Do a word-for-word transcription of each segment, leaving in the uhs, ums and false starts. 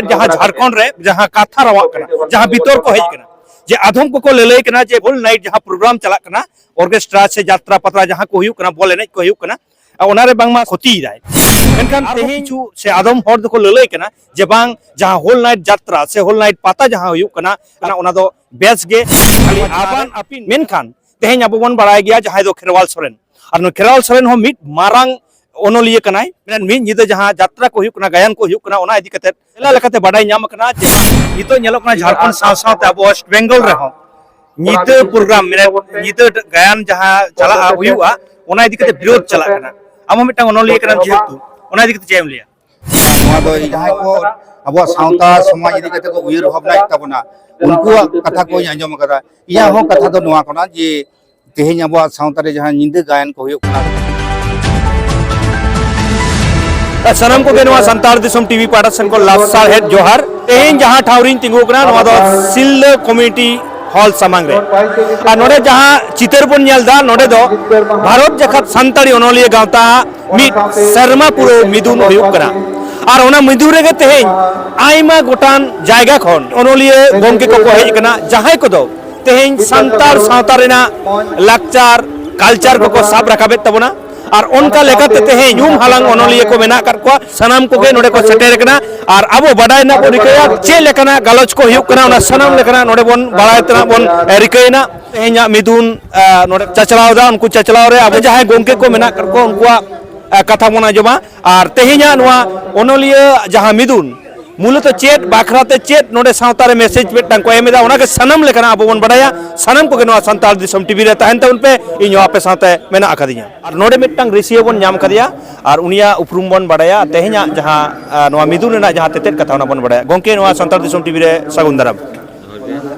ᱡᱟᱦᱟᱸ ᱡᱷᱟᱲᱠᱷᱚᱸᱰ ᱨᱮ ᱡᱟᱦᱟᱸ ᱠᱟᱛᱷᱟ ᱨᱟᱣᱟᱜ ᱠᱟᱱᱟ, ᱡᱟᱦᱟᱸ ᱵᱤᱛᱚᱨᱠᱚ ᱦᱮᱡ ᱠᱟᱱᱟ, ᱡᱮ ᱟᱫᱷᱚᱢ ᱠᱚᱠᱚ ᱞᱟᱹᱞᱟᱹᱭ ᱠᱟᱱᱟ ᱡᱮ ᱦᱳᱞ ᱱᱟᱭᱤᱴ ᱡᱟᱦᱟᱸ ᱯᱨᱳᱜᱨᱟᱢ ᱪᱟᱞᱟᱜ ᱠᱟᱱᱟ, ᱚᱨᱠᱮᱥᱴᱨᱟ ᱥᱮ ᱡᱟᱛᱨᱟ ᱯᱟᱛᱟ ᱡᱟᱦᱟᱸ ᱠᱚ ᱦᱩᱭᱩᱜ ᱠᱟᱱᱟ, ᱵᱚᱞ ᱮᱱᱮᱡ ᱠᱚ ᱦᱩᱭᱩᱜ ᱠᱟᱱᱟ, ᱚᱱᱟᱨᱮ ᱵᱟᱝᱢᱟ ᱠᱷᱚᱛᱤᱭᱮᱫᱟᱭ᱾ ᱢᱮᱱᱠᱷᱟᱱ ᱟᱨᱦᱚᱸ ᱛᱮᱦᱮᱧ ᱠᱤᱪᱷᱩ ᱥᱮ ᱟᱫᱚᱢ ᱦᱚᱲ ᱫᱚᱠᱚ ᱞᱟᱹᱞᱟᱹᱭ ᱠᱟᱱᱟ ᱡᱮ ᱵᱟᱝ, ᱡᱟᱦᱟᱸ ᱦᱳᱞ ᱱᱟᱭᱤᱴ ᱡᱟᱛᱨᱟ ᱥᱮ ᱦᱳᱞ ᱱᱟᱭᱤᱴ ᱯᱟᱛᱟ ᱡᱟᱦᱟᱸ ᱦᱩᱭᱩᱜ ᱠᱟᱱᱟ, ᱚᱱᱟ, ᱚᱱᱟ ᱫᱚ ᱵᱮᱥ ᱜᱮ, ᱠᱷᱟᱹᱞᱤ ᱟᱯᱟᱱ ᱟᱹᱯᱤᱱ᱾ ᱢᱮᱱᱠᱷᱟᱱ ᱛᱮᱦᱮᱧ ᱟᱵᱚ ᱵᱚᱱ ᱵᱟᱲᱟᱭ ᱜᱮᱭᱟ ᱡᱟᱦᱟᱸᱭ ᱫᱚ ᱠᱷᱮᱨᱣᱟᱞ ᱥᱚᱨᱮᱱ, ᱟᱨ ᱱᱩᱭ ᱠᱷᱮᱨᱣᱟᱞ ᱥᱚᱨᱮᱱ ᱦᱚᱸ ᱢᱤᱫ ᱢᱟᱨᱟᱝ ᱚᱱᱚᱞᱤᱭᱟᱹ ᱠᱟᱱᱟᱭ᱾ ᱢᱮᱱᱠᱷᱟᱱ ᱢᱤᱫ ᱧᱤᱫᱟᱹ ᱡᱟᱦᱟᱸ ᱡᱟᱛᱨᱟ ᱠᱚ ᱦᱩᱭᱩᱜ ᱠᱟᱱᱟ, ᱜᱟᱭᱟᱱ ᱠᱚ ᱦᱩᱭᱩᱜ ᱠᱟᱱᱟ, ᱚᱱᱟ ᱤᱫᱤ ᱠᱟᱛᱮ ᱡᱮᱞᱟ ᱞᱮᱠᱟᱛᱮ ᱵᱟᱰᱟᱭ ᱧᱟᱢ ᱟᱠᱟᱱᱟ ᱡᱮ ᱱᱤᱛᱚᱜ ᱧᱮᱞᱚᱜ ᱠᱟᱱᱟ ᱡᱷᱟᱲᱠᱷᱚᱸᱰ ᱥᱟᱶ ᱥᱟᱶᱛᱮ ᱟᱵᱚ ᱳᱭᱮᱥᱴ ᱵᱮᱝᱜᱚᱞ ᱨᱮᱦᱚᱸ ᱧᱤᱫᱟᱹ ᱯᱨᱳᱜᱨᱟᱢ, ᱢᱟᱱᱮ ᱧᱤᱫᱟᱹ ᱜᱟᱭᱟᱱ ᱡᱟᱦᱟᱸ ᱪᱟᱞᱟᱜᱼᱟ, ᱦᱩᱭᱩᱜᱼᱟ, ᱚᱱᱟ ᱤᱫᱤ ᱠᱟᱛᱮ ᱵᱤᱨᱳᱫ ᱪᱟᱞᱟᱜ ᱠᱟᱱᱟ᱾ ᱟᱢ ᱦᱚᱸ ᱢᱤᱫᱴᱟᱝ ᱚᱱᱚᱞᱤᱭᱟᱹ ᱠᱟᱱᱟᱢ ᱡᱮᱦᱮᱛᱩ, ᱚᱱᱟ ᱤᱫᱤ ᱠᱟᱛᱮ ᱪᱮᱫ ᱮᱢ ᱞᱟᱹᱭᱟ? ᱱᱚᱣᱟ ᱫᱚ ᱡᱟᱦᱟᱸᱭ ᱠᱚ ᱟᱵᱚᱣᱟᱜ ᱥᱟᱶᱛᱟ ᱥᱚᱢᱟᱡᱽ ᱤᱫᱤ ᱠᱟᱛᱮ ᱠᱚ ᱩᱭᱦᱟᱹᱨ ᱵᱷᱟᱵᱽᱱᱟᱭᱮᱫ ᱛᱟᱵᱚᱱᱟ, ᱩᱱᱠᱩᱣᱟᱜ ᱠᱟᱛᱷᱟ ᱠᱚᱧ ᱟᱸᱡᱚᱢ ᱟᱠᱟᱫᱟ᱾ ᱤᱧᱟᱹᱜ ᱦᱚᱸ ᱠᱟᱛᱷᱟ ᱫᱚ ᱱᱚᱣᱟ ᱠᱟᱱᱟ ᱡᱮ ᱛᱮᱦᱮᱧ ᱟᱵᱚᱣᱟᱜ ᱥᱟᱶᱛᱟ ᱨᱮ ᱡᱟᱦᱟᱸ ᱧᱤᱫᱟᱹ ᱜᱟᱭᱟᱱ ᱠᱚ ᱦᱩᱭᱩᱜ ᱠᱟᱱᱟ, ᱥᱟᱱᱟᱢ ᱠᱚᱜᱮ ᱱᱚᱣᱟ ᱥᱟᱱᱛᱟᱲ ᱫᱤᱥᱚᱢ ᱴᱤᱵᱷᱤ ᱯᱟᱦᱴᱟ ᱥᱮᱱ ᱠᱷᱚᱱ ᱞᱟᱥᱟᱲᱦᱮᱫ ᱡᱚᱦᱟᱨ᱾ ᱛᱮᱦᱮᱧ ᱡᱟᱦᱟᱸ ᱴᱷᱟᱶ ᱨᱤᱧ ᱛᱤᱸᱜᱩ ᱟᱠᱟᱱᱟ, ᱱᱚᱣᱟ ᱫᱚ ᱥᱤᱞᱫᱟᱹ ᱠᱚᱢᱤᱭᱩᱱᱤᱴᱤ ᱦᱚᱞ ᱥᱟᱢᱟᱝ ᱨᱮ᱾ ᱟᱨ ᱱᱚᱰᱮ ᱡᱟᱦᱟᱸ ᱪᱤᱛᱟᱹᱨ ᱵᱚᱱ ᱧᱮᱞ ᱮᱫᱟ, ᱱᱚᱰᱮ ᱫᱚ ᱵᱷᱟᱨᱚᱛ ᱡᱟᱠᱟᱛ ᱥᱟᱱᱛᱟᱲᱤ ᱚᱱᱚᱞᱤᱭᱟᱹ ᱜᱟᱶᱛᱟ ᱢᱤᱫ ᱥᱮᱨᱢᱟ ᱯᱩᱨᱟᱹᱣ ᱢᱤᱫᱩᱱ ᱦᱩᱭᱩᱜ ᱠᱟᱱᱟ᱾ ᱟᱨ ᱚᱱᱟ ᱢᱤᱫᱩᱱ ᱨᱮᱜᱮ ᱛᱮᱦᱮᱧ ᱟᱭᱢᱟ ᱜᱚᱴᱟᱝ ᱡᱟᱭᱜᱟ ᱠᱷᱚᱱ ᱚᱱᱚᱞᱤᱭᱟᱹ ᱜᱚᱢᱠᱮ ᱠᱚᱠᱚ ᱦᱮᱡ ᱟᱠᱟᱱᱟ, ᱡᱟᱦᱟᱸᱭ ᱠᱚᱫᱚ ᱛᱮᱦᱮᱧ ᱥᱟᱱᱛᱟᱲ ᱥᱟᱶᱛᱟ ᱨᱮᱱᱟᱜ ᱞᱟᱠᱪᱟᱨ, ᱠᱟᱞᱪᱟᱨ ᱠᱚᱠᱚ ᱥᱟᱵ ᱨᱟᱠᱟᱵᱮᱫ ᱛᱟᱵᱚᱱᱟ᱾ ᱟᱨ ᱚᱱᱠᱟ ᱞᱮᱠᱟᱛᱮ ᱛᱮᱦᱮᱧ ᱧᱩᱢ ᱦᱟᱞᱟᱝ ᱚᱱᱚᱞᱤᱭᱟᱹ ᱠᱚ ᱢᱮᱱᱟᱜ ᱟᱠᱟᱫ ᱠᱚᱣᱟ, ᱥᱟᱱᱟᱢ ᱠᱚᱜᱮ ᱱᱚᱰᱮ ᱠᱚ ᱥᱮᱴᱮᱨ ᱟᱠᱟᱱᱟ᱾ ᱟᱨ ᱟᱵᱚ ᱵᱟᱰᱟᱭ ᱨᱮᱱᱟᱜ ᱵᱚᱱ ᱨᱤᱠᱟᱹᱭᱟ ᱪᱮᱫ ᱞᱮᱠᱟᱱᱟᱜ ᱜᱟᱞᱚᱪ ᱠᱚ ᱦᱩᱭᱩᱜ ᱠᱟᱱᱟ, ᱚᱱᱟ ᱥᱟᱱᱟᱢ ᱞᱮᱠᱟᱱᱟᱜ ᱱᱚᱰᱮ ᱵᱚᱱ ᱵᱟᱲᱟᱭ ᱛᱮᱱᱟᱜ ᱵᱚᱱ, ᱮ, ᱨᱤᱠᱟᱹᱭᱮᱱᱟ᱾ ᱛᱮᱦᱮᱧᱟᱜ ᱢᱤᱫᱩᱱ, ᱮ, ᱱᱚᱰᱮ ᱪᱟᱪᱞᱟᱣ ᱮᱫᱟ, ᱩᱱᱠᱩ ᱪᱟᱪᱞᱟᱣ ᱨᱮ ᱟᱵᱚ ᱡᱟᱦᱟᱸᱭ ᱜᱚᱢᱠᱮ ᱠᱚ ᱢᱮᱱᱟᱜ ᱟᱠᱟᱫ ᱠᱚᱣᱟ, ᱩᱱᱠᱩᱣᱟᱜ, ᱮ, ᱠᱟᱛᱷᱟ ᱵᱚᱱ ᱟᱸᱡᱚᱢᱟ᱾ ᱟᱨ ᱛᱮᱦᱮᱧᱟᱜ ᱱᱚᱣᱟ ᱚᱱᱚᱞᱤᱭᱟᱹ ᱡᱟᱦᱟᱸ ᱢᱤᱫᱩᱱ, ᱢᱩᱞᱚᱛᱚ ᱪᱮᱫ ᱵᱟᱠᱷᱨᱟ ᱛᱮ, ᱪᱮᱫ ᱱᱚᱰᱮ ᱥᱟᱶᱛᱟ ᱨᱮ ᱢᱮᱥᱮᱡᱽ ᱢᱤᱫᱴᱟᱝ ᱠᱚ ᱮᱢ ᱮᱫᱟ, ᱚᱱᱟᱜᱮ ᱥᱟᱱᱟᱢ ᱞᱮᱠᱟᱱᱟᱜ ᱟᱵᱚ ᱵᱚᱱ ᱵᱟᱰᱟᱭᱟ᱾ ᱥᱟᱱᱟᱢ ᱠᱚᱜᱮ ᱱᱚᱣᱟ ᱥᱟᱱᱛᱟᱲ ᱫᱤᱥᱚᱢ ᱴᱤᱵᱷᱤ ᱨᱮ ᱛᱟᱦᱮᱱ ᱛᱟᱵᱚᱱ ᱯᱮ, ᱤᱧ ᱦᱚᱸ ᱟᱯᱮ ᱥᱟᱶᱛᱮ ᱢᱮᱱᱟᱜ ᱟᱠᱟᱫᱤᱧᱟ᱾ ᱟᱨ ᱱᱚᱰᱮ ᱢᱤᱫᱴᱟᱝ ᱨᱤᱥᱤᱭᱟᱹ ᱵᱚᱱ ᱧᱟᱢ ᱠᱟᱫᱮᱭᱟ, ᱟᱨ ᱩᱱᱤᱭᱟᱜ ᱩᱯᱨᱩᱢ ᱵᱚᱱ ᱵᱟᱰᱟᱭᱟ᱾ ᱛᱮᱦᱮᱧᱟᱜ ᱡᱟᱦᱟᱸ, ᱟ, ᱱᱚᱣᱟ ᱢᱤᱫᱩᱱ ᱨᱮᱱᱟᱜ ᱡᱟᱦᱟᱸ ᱛᱮᱛᱮᱫ ᱠᱟᱛᱷᱟ, ᱚᱱᱟ ᱵᱚᱱ ᱵᱟᱰᱟᱭᱟ᱾ ᱜᱚᱢᱠᱮ, ᱱᱚᱣᱟ ᱥᱟᱱᱛᱟᱲ ᱫᱤᱥᱚᱢ ᱴᱤᱵᱷᱤ ᱨᱮ ᱥᱟᱹᱜᱩᱱ ᱫᱟᱨᱟᱢ᱾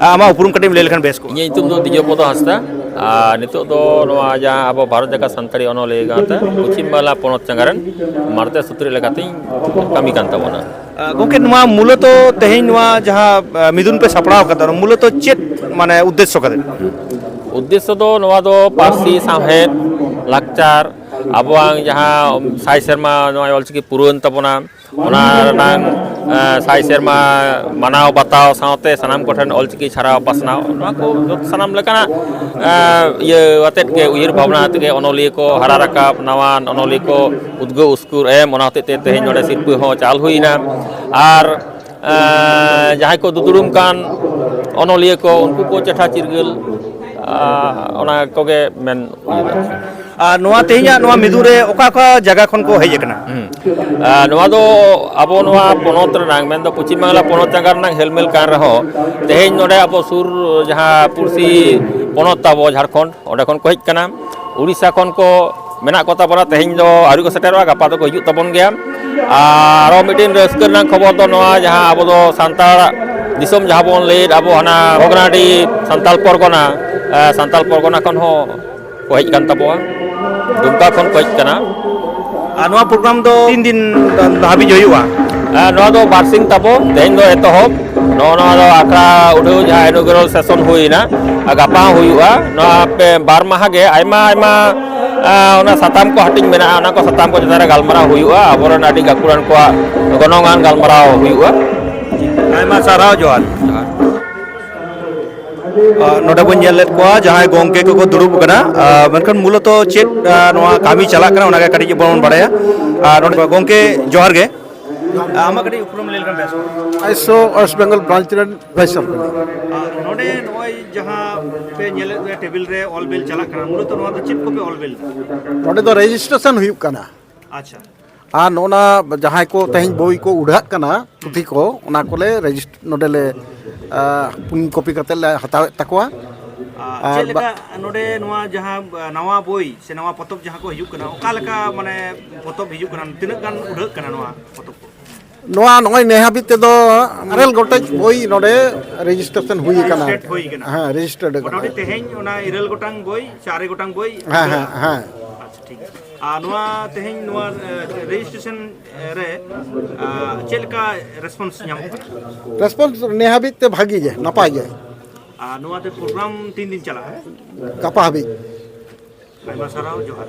ᱟ, ᱟᱢᱟᱜ ᱩᱯᱨᱩᱢ ᱠᱟᱹᱴᱤᱡ ᱮᱢ ᱞᱟᱹᱭ ᱞᱮᱠᱷᱟᱱ ᱵᱮᱥ ᱠᱚᱜᱼᱟ᱾ ᱤᱧᱟᱹᱜ ᱧᱩᱛᱩᱢ ᱫᱚ ᱫᱤᱡᱚᱯᱚᱫᱚ ᱦᱟᱸᱥᱫᱟ᱾ ᱟᱨ ᱱᱤᱛᱚᱜ ᱫᱚ ᱱᱚᱣᱟ ᱡᱟᱦᱟᱸ ᱟᱵᱚ ᱵᱷᱟᱨᱚᱛ ᱡᱟᱠᱟᱛ ᱥᱟᱱᱛᱟᱲᱤ ᱚᱱᱚᱞᱤᱭᱟᱹ ᱜᱟᱶᱛᱟ ᱯᱚᱪᱷᱤᱢ ᱵᱟᱝᱞᱟ ᱯᱚᱱᱚᱛ ᱪᱟᱸᱜᱟ ᱨᱮᱱ ᱢᱟᱨᱛᱮ ᱥᱩᱛᱨᱮᱫ ᱞᱮᱠᱟᱛᱤᱧ ᱠᱟᱹᱢᱤ ᱠᱟᱱ ᱛᱟᱵᱚᱱᱟ᱾ ᱟ, ᱜᱚᱢᱠᱮ, ᱱᱚᱣᱟ ᱢᱩᱞᱚᱛᱚ ᱛᱮᱦᱮᱧ ᱱᱚᱣᱟ ᱡᱟᱦᱟᱸ, ᱟ, ᱢᱤᱫᱩᱱ ᱯᱮ ᱥᱟᱯᱲᱟᱣ ᱠᱟᱫᱟ, ᱢᱩᱞᱚᱛᱚ ᱪᱮᱫ, ᱢᱟᱱᱮ, ᱩᱫᱽᱫᱮᱥᱥᱚ ᱠᱟᱛᱮ? ᱩᱫᱽᱫᱮᱥᱥᱚ ᱫᱚ ᱱᱚᱣᱟ ᱫᱚ ᱯᱟᱹᱨᱥᱤ, ᱥᱟᱶᱦᱮᱫ, ᱞᱟᱠᱪᱟᱨ, ᱟᱵᱚᱣᱟᱜ ᱡᱟᱦᱟᱸ ᱥᱟᱭ ᱥᱮᱨᱢᱟ ᱱᱚᱜᱼᱚᱭ ᱚᱞᱪᱤᱠᱤ ᱯᱩᱨᱟᱹᱣᱮᱱ ᱛᱟᱵᱚᱱᱟ, ᱚᱱᱟ ᱨᱮᱱᱟᱝ ᱥᱟᱭ ᱥᱮᱨᱢᱟ ᱢᱟᱱᱟᱣ ᱵᱟᱛᱟᱣ ᱥᱟᱶᱛᱮ ᱥᱟᱱᱟᱢ ᱠᱚᱴᱷᱮᱱ ᱚᱞᱪᱤᱠᱤ ᱪᱷᱟᱨᱟᱣ ᱯᱟᱥᱱᱟᱣ, ᱱᱚᱣᱟ ᱠᱚ ᱡᱚᱛᱚ ᱥᱟᱱᱟᱢ ᱞᱮᱠᱟᱱᱟᱜ ᱤᱭᱟᱹ ᱟᱛᱮᱫ ᱜᱮ, ᱩᱭᱦᱟᱹᱨ ᱵᱷᱟᱵᱽᱱᱟ ᱟᱛᱮᱫ ᱜᱮ ᱚᱱᱚᱞᱤᱭᱟᱹ ᱠᱚ ᱦᱟᱨᱟ ᱨᱟᱠᱟᱵ, ᱱᱟᱣᱟᱱ ᱚᱱᱚᱞᱤᱭᱟᱹ ᱠᱚ ᱩᱫᱽᱜᱟᱹᱣ ᱩᱥᱠᱩᱨ ᱮᱢ, ᱚᱱᱟ ᱦᱚᱛᱮᱡ ᱛᱮ ᱛᱮᱦᱮᱧ ᱱᱚᱰᱮ ᱥᱤᱨᱯᱟᱹ ᱦᱚᱸ ᱪᱟᱞ ᱦᱩᱭᱱᱟ᱾ ᱟᱨ ᱡᱟᱦᱟᱸᱭ ᱠᱚ ᱫᱩᱫᱩᱲᱩᱢ ᱠᱟᱱ ᱚᱱᱚᱞᱤᱭᱟᱹ ᱠᱚ, ᱩᱱᱠᱩ ᱠᱚ ᱪᱮᱴᱷᱟ ᱪᱤᱨᱜᱟᱹᱞ, ᱚᱱᱟ ᱠᱚᱜᱮ ᱢᱮᱱ ᱩᱭᱦᱟᱹᱨ᱾ ᱟᱨ ᱱᱚᱣᱟ ᱛᱮᱦᱮᱧᱟᱜ ᱱᱚᱣᱟ ᱢᱤᱫᱩ ᱨᱮ ᱚᱠᱟ ᱚᱠᱟ ᱡᱟᱭᱜᱟ ᱠᱷᱚᱱ ᱠᱚ ᱦᱮᱡ ᱟᱠᱟᱱᱟ? ᱟᱨ ᱱᱚᱣᱟ ᱫᱚ ᱟᱵᱚ ᱱᱚᱣᱟ ᱯᱚᱱᱚᱛ ᱨᱮᱱᱟᱜ, ᱢᱮᱱᱫᱚ ᱯᱚᱪᱷᱤᱢ ᱵᱟᱝᱞᱟ ᱯᱚᱱᱚᱛ ᱡᱟᱭᱜᱟ ᱨᱮᱱᱟᱜ ᱦᱮᱞᱢᱮᱞ ᱠᱟᱱ ᱨᱮᱦᱚᱸ, ᱛᱮᱦᱮᱧ ᱱᱚᱰᱮ ᱟᱵᱚ ᱥᱩᱨ ᱡᱟᱦᱟᱸ ᱯᱩᱲᱥᱤ ᱯᱚᱱᱚᱛ ᱛᱟᱵᱚ ᱡᱷᱟᱲᱠᱷᱚᱸᱰ, ᱚᱸᱰᱮ ᱠᱷᱚᱱ ᱠᱚ ᱦᱮᱡ ᱟᱠᱟᱱᱟ᱾ ᱩᱲᱤᱥᱥᱟ ᱠᱷᱚᱱ ᱠᱚ ᱢᱮᱱᱟᱜ ᱠᱚ ᱛᱟᱵᱚᱱᱟ, ᱛᱮᱦᱮᱧ ᱫᱚ ᱟᱹᱣᱨᱤ ᱠᱚ ᱥᱮᱴᱮᱨᱚᱜᱼᱟ, ᱜᱟᱯᱟ ᱫᱚᱠᱚ ᱦᱤᱡᱩᱜ ᱛᱟᱵᱚᱱ ᱜᱮᱭᱟ᱾ ᱟᱨ ᱟᱨᱚ ᱢᱤᱫᱴᱮᱱ ᱨᱟᱹᱥᱠᱟᱹ ᱨᱮᱱᱟᱜ ᱠᱷᱚᱵᱚᱨ ᱫᱚ ᱱᱚᱣᱟ, ᱡᱟᱦᱟᱸ ᱟᱵᱚ ᱫᱚ ᱥᱟᱱᱛᱟᱲ ᱫᱤᱥᱚᱢ ᱡᱟᱦᱟᱸ ᱵᱚᱱ ᱞᱟᱹᱭᱮᱫ, ᱟᱵᱚ ᱦᱟᱱᱟ ᱵᱷᱚᱜᱽᱱᱟᱰᱤ ᱥᱟᱱᱛᱟᱞ ᱯᱚᱨᱜᱚᱱᱟ, ᱥᱟᱱᱛᱟᱞ ᱯᱚᱨᱜᱚᱱᱟ ᱠᱷᱚᱱ ᱦᱚᱸ ᱠᱚ ᱦᱮᱡ ᱟᱠᱟᱱ ᱛᱟᱵᱚᱣᱟ, ᱫᱩᱢᱠᱟ ᱠᱷᱚᱱ ᱠᱚ ᱦᱮᱡ ᱟᱠᱟᱱᱟ᱾ ᱟᱨ ᱱᱚᱣᱟ ᱯᱨᱳᱜᱨᱟᱢ ᱫᱚ ᱛᱤᱱ ᱫᱤᱱ ᱦᱟᱹᱵᱤᱡ ᱦᱩᱭᱩᱜᱼᱟ? ᱱᱚᱣᱟ ᱫᱚ ᱵᱟᱨᱥᱤᱧ ᱛᱟᱵᱚ, ᱛᱮᱦᱮᱧ ᱫᱚ ᱮᱛᱚᱦᱚᱵ, ᱱᱚᱜᱼᱚ ᱱᱚᱣᱟ ᱫᱚ ᱟᱠᱷᱲᱟ ᱩᱰᱷᱟᱹᱣ ᱡᱟᱦᱟᱸ ᱤᱱᱚᱜᱨᱟᱞ ᱥᱮᱥᱚᱱ ᱦᱩᱭᱱᱟ, ᱟᱨ ᱜᱟᱯᱟ ᱦᱚᱸ ᱦᱩᱭᱩᱜᱼᱟ᱾ ᱱᱚᱣᱟ ᱯᱮ ᱵᱟᱨ ᱢᱟᱦᱟ ᱜᱮ ᱟᱭᱢᱟ ᱟᱭᱢᱟ ᱚᱱᱟ ᱥᱟᱛᱟᱢ ᱠᱚ ᱦᱟᱹᱴᱤᱧ ᱢᱮᱱᱟᱜᱼᱟ, ᱚᱱᱟ ᱠᱚ ᱥᱟᱛᱟᱢ ᱠᱚ ᱪᱮᱛᱟᱱ ᱨᱮ ᱜᱟᱞᱢᱟᱨᱟᱣ ᱦᱩᱭᱩᱜᱼᱟ, ᱟᱵᱚᱨᱮᱱ ᱟᱹᱰᱤ ᱜᱟᱹᱠᱷᱩᱲᱟᱱ ᱠᱚᱣᱟᱜ ᱜᱚᱱᱚᱝ ᱟᱱ ᱜᱟᱞᱢᱟᱨᱟᱣ ᱦᱩᱭᱩᱜᱼᱟ᱾ ᱟᱭᱢᱟ ᱥᱟᱨᱦᱟᱣ, ᱡᱚᱦᱟᱨ᱾ ᱱᱚᱰᱮ ᱵᱚᱱ ᱧᱮᱞ ᱞᱮᱫ ᱠᱚᱣᱟ ᱡᱟᱦᱟᱸᱭ ᱜᱚᱝᱠᱮ ᱠᱚᱠᱚ ᱫᱩᱲᱩᱵ ᱟᱠᱟᱱᱟ, ᱢᱮᱱᱠᱷᱟᱱ ᱢᱩᱞᱚᱛᱚ ᱪᱮᱫ ᱱᱚᱣᱟ ᱠᱟᱹᱢᱤ ᱪᱟᱞᱟᱜ ᱠᱟᱱᱟ, ᱚᱱᱟᱜᱮ ᱠᱟᱹᱴᱤᱡ ᱵᱚᱱ ᱵᱟᱲᱟᱭᱟ᱾ ᱟᱨ ᱱᱚᱰᱮ ᱜᱚᱝᱠᱮ, ᱡᱚᱦᱟᱨ ᱜᱮ᱾ ᱟᱢᱟᱜ ᱠᱟᱹᱴᱤᱡ ᱩᱯᱨᱩᱢ ᱞᱟᱹᱭ ᱞᱮᱠᱷᱟᱱ ᱵᱮᱥ ᱠᱚᱜᱼᱟ᱾ ᱟᱭᱮᱥᱳ ᱳᱭᱮᱥᱴ ᱵᱮᱝᱜᱚᱞ ᱵᱨᱟᱧᱪ ᱨᱮᱱ ᱵᱷᱟᱭᱤᱥ ᱪᱮᱭᱟᱨᱢᱮᱱ᱾ ᱱᱚᱰᱮ ᱱᱚᱜᱼᱚᱭ ᱡᱟᱦᱟᱸ ᱯᱮ ᱧᱮᱞᱮᱫ ᱞᱮᱭᱟ ᱴᱮᱵᱤᱞ ᱨᱮ ᱚᱞ ᱵᱤᱞ ᱪᱟᱞᱟᱜ ᱠᱟᱱᱟ, ᱢᱩᱞᱚᱛᱚ ᱱᱚᱣᱟ ᱫᱚ ᱪᱮᱫ ᱠᱚᱯᱮ ᱚᱞ ᱵᱤᱞ ᱮᱫᱟ? ᱱᱚᱰᱮ ᱫᱚ ᱨᱮᱡᱤᱥᱴᱨᱮᱥᱚᱱ ᱦᱩᱭᱩᱜ ᱠᱟᱱᱟ᱾ ᱟᱪᱪᱷᱟ᱾ ᱟᱨ ᱱᱚᱜᱼᱚ ᱱᱟ ᱡᱟᱦᱟᱸᱭ ᱠᱚ ᱛᱮᱦᱮᱧ ᱵᱳᱭ ᱠᱚ ᱩᱰᱷᱟᱹᱜ ᱠᱟᱱᱟ, ᱯᱩᱛᱷᱤ ᱠᱚ, ᱚᱱᱟ ᱠᱚᱞᱮ ᱨᱮᱡᱤᱥᱴ ᱱᱚᱰᱮ ᱞᱮ ᱯᱩᱱ ᱠᱚᱯᱤ ᱠᱟᱛᱮ ᱞᱮ ᱦᱟᱛᱟᱣᱮᱫ ᱛᱟᱠᱚᱣᱟ᱾ ᱟᱨ ᱪᱮᱫ ᱞᱮᱠᱟ ᱱᱚᱰᱮ ᱱᱚᱣᱟ ᱡᱟᱦᱟᱸ ᱱᱟᱣᱟ ᱵᱳᱭ ᱥᱮ ᱱᱟᱣᱟ ᱯᱚᱛᱚᱵ ᱡᱟᱦᱟᱸ ᱠᱚ ᱦᱤᱡᱩᱜ ᱠᱟᱱᱟ, ᱚᱠᱟ ᱞᱮᱠᱟ ᱢᱟᱱᱮ ᱯᱚᱛᱚᱵ ᱦᱤᱡᱩᱜ ᱠᱟᱱᱟ, ᱛᱤᱱᱟᱹᱜ ᱜᱟᱱ ᱩᱰᱷᱟᱹᱜ ᱠᱟᱱᱟ ᱱᱚᱣᱟ ᱯᱚᱛᱚᱵ ᱠᱚ? ᱱᱚᱣᱟ ᱱᱚᱜᱼᱚᱭ ᱱᱮ ᱦᱟᱹᱵᱤᱡ ᱛᱮᱫᱚ ᱤᱨᱟᱹᱞ ᱜᱚᱴᱮᱡ ᱵᱳᱭ ᱱᱚᱰᱮ ᱨᱮᱡᱤᱥᱴᱨᱮᱥᱚᱱ ᱦᱩᱭ ᱟᱠᱟᱱᱟ᱾ ᱨᱮᱡᱤᱥᱴᱟᱨᱰ ᱦᱩᱭ ᱟᱠᱟᱱᱟ᱾ ᱦᱮᱸ, ᱨᱮᱡᱤᱥᱴᱟᱨᱰ ᱟᱠᱟᱱᱟ᱾ ᱢᱚᱴᱟᱢᱩᱴᱤ ᱛᱮᱦᱮᱧ ᱚᱱᱟ ᱤᱨᱟᱹᱞ ᱜᱚᱴᱟᱝ ᱵᱳᱭ ᱥᱮ ᱟᱨᱮ ᱜᱚᱴᱟᱝ ᱵᱳᱭ ᱦᱮᱸ, ᱦᱮᱸ, ᱩᱰᱷᱟᱹᱜᱼᱟ? ᱦᱮᱸ᱾ ᱟᱪᱪᱷᱟ, ᱴᱷᱤᱠ ᱜᱮᱭᱟ᱾ ᱟᱨ ᱱᱚᱣᱟ ᱛᱮᱦᱮᱧ ᱱᱚᱣᱟ ᱨᱮᱡᱤᱥᱴᱨᱮᱥᱚᱱ ᱨᱮ ᱪᱮᱫ ᱞᱮᱠᱟ ᱨᱮᱥᱯᱚᱱᱥ ᱧᱟᱢᱚᱜ ᱠᱟᱱᱟ? ᱨᱮᱥᱯᱚᱱᱥ ᱱᱮ ᱦᱟᱹᱵᱤᱡ ᱛᱮ ᱵᱷᱟᱹᱜᱤ ᱜᱮ, ᱱᱟᱯᱟᱭ ᱜᱮ᱾ ᱟᱨ ᱱᱚᱣᱟ ᱛᱮ ᱯᱨᱳᱜᱨᱟᱢ ᱛᱤᱱ ᱫᱤᱱ ᱪᱟᱞᱟᱜᱼᱟ? ᱜᱟᱯᱟ ᱦᱟᱹᱵᱤᱡ᱾ ᱟᱭᱢᱟ ᱥᱟᱨᱦᱟᱣ, ᱡᱚᱦᱟᱨ᱾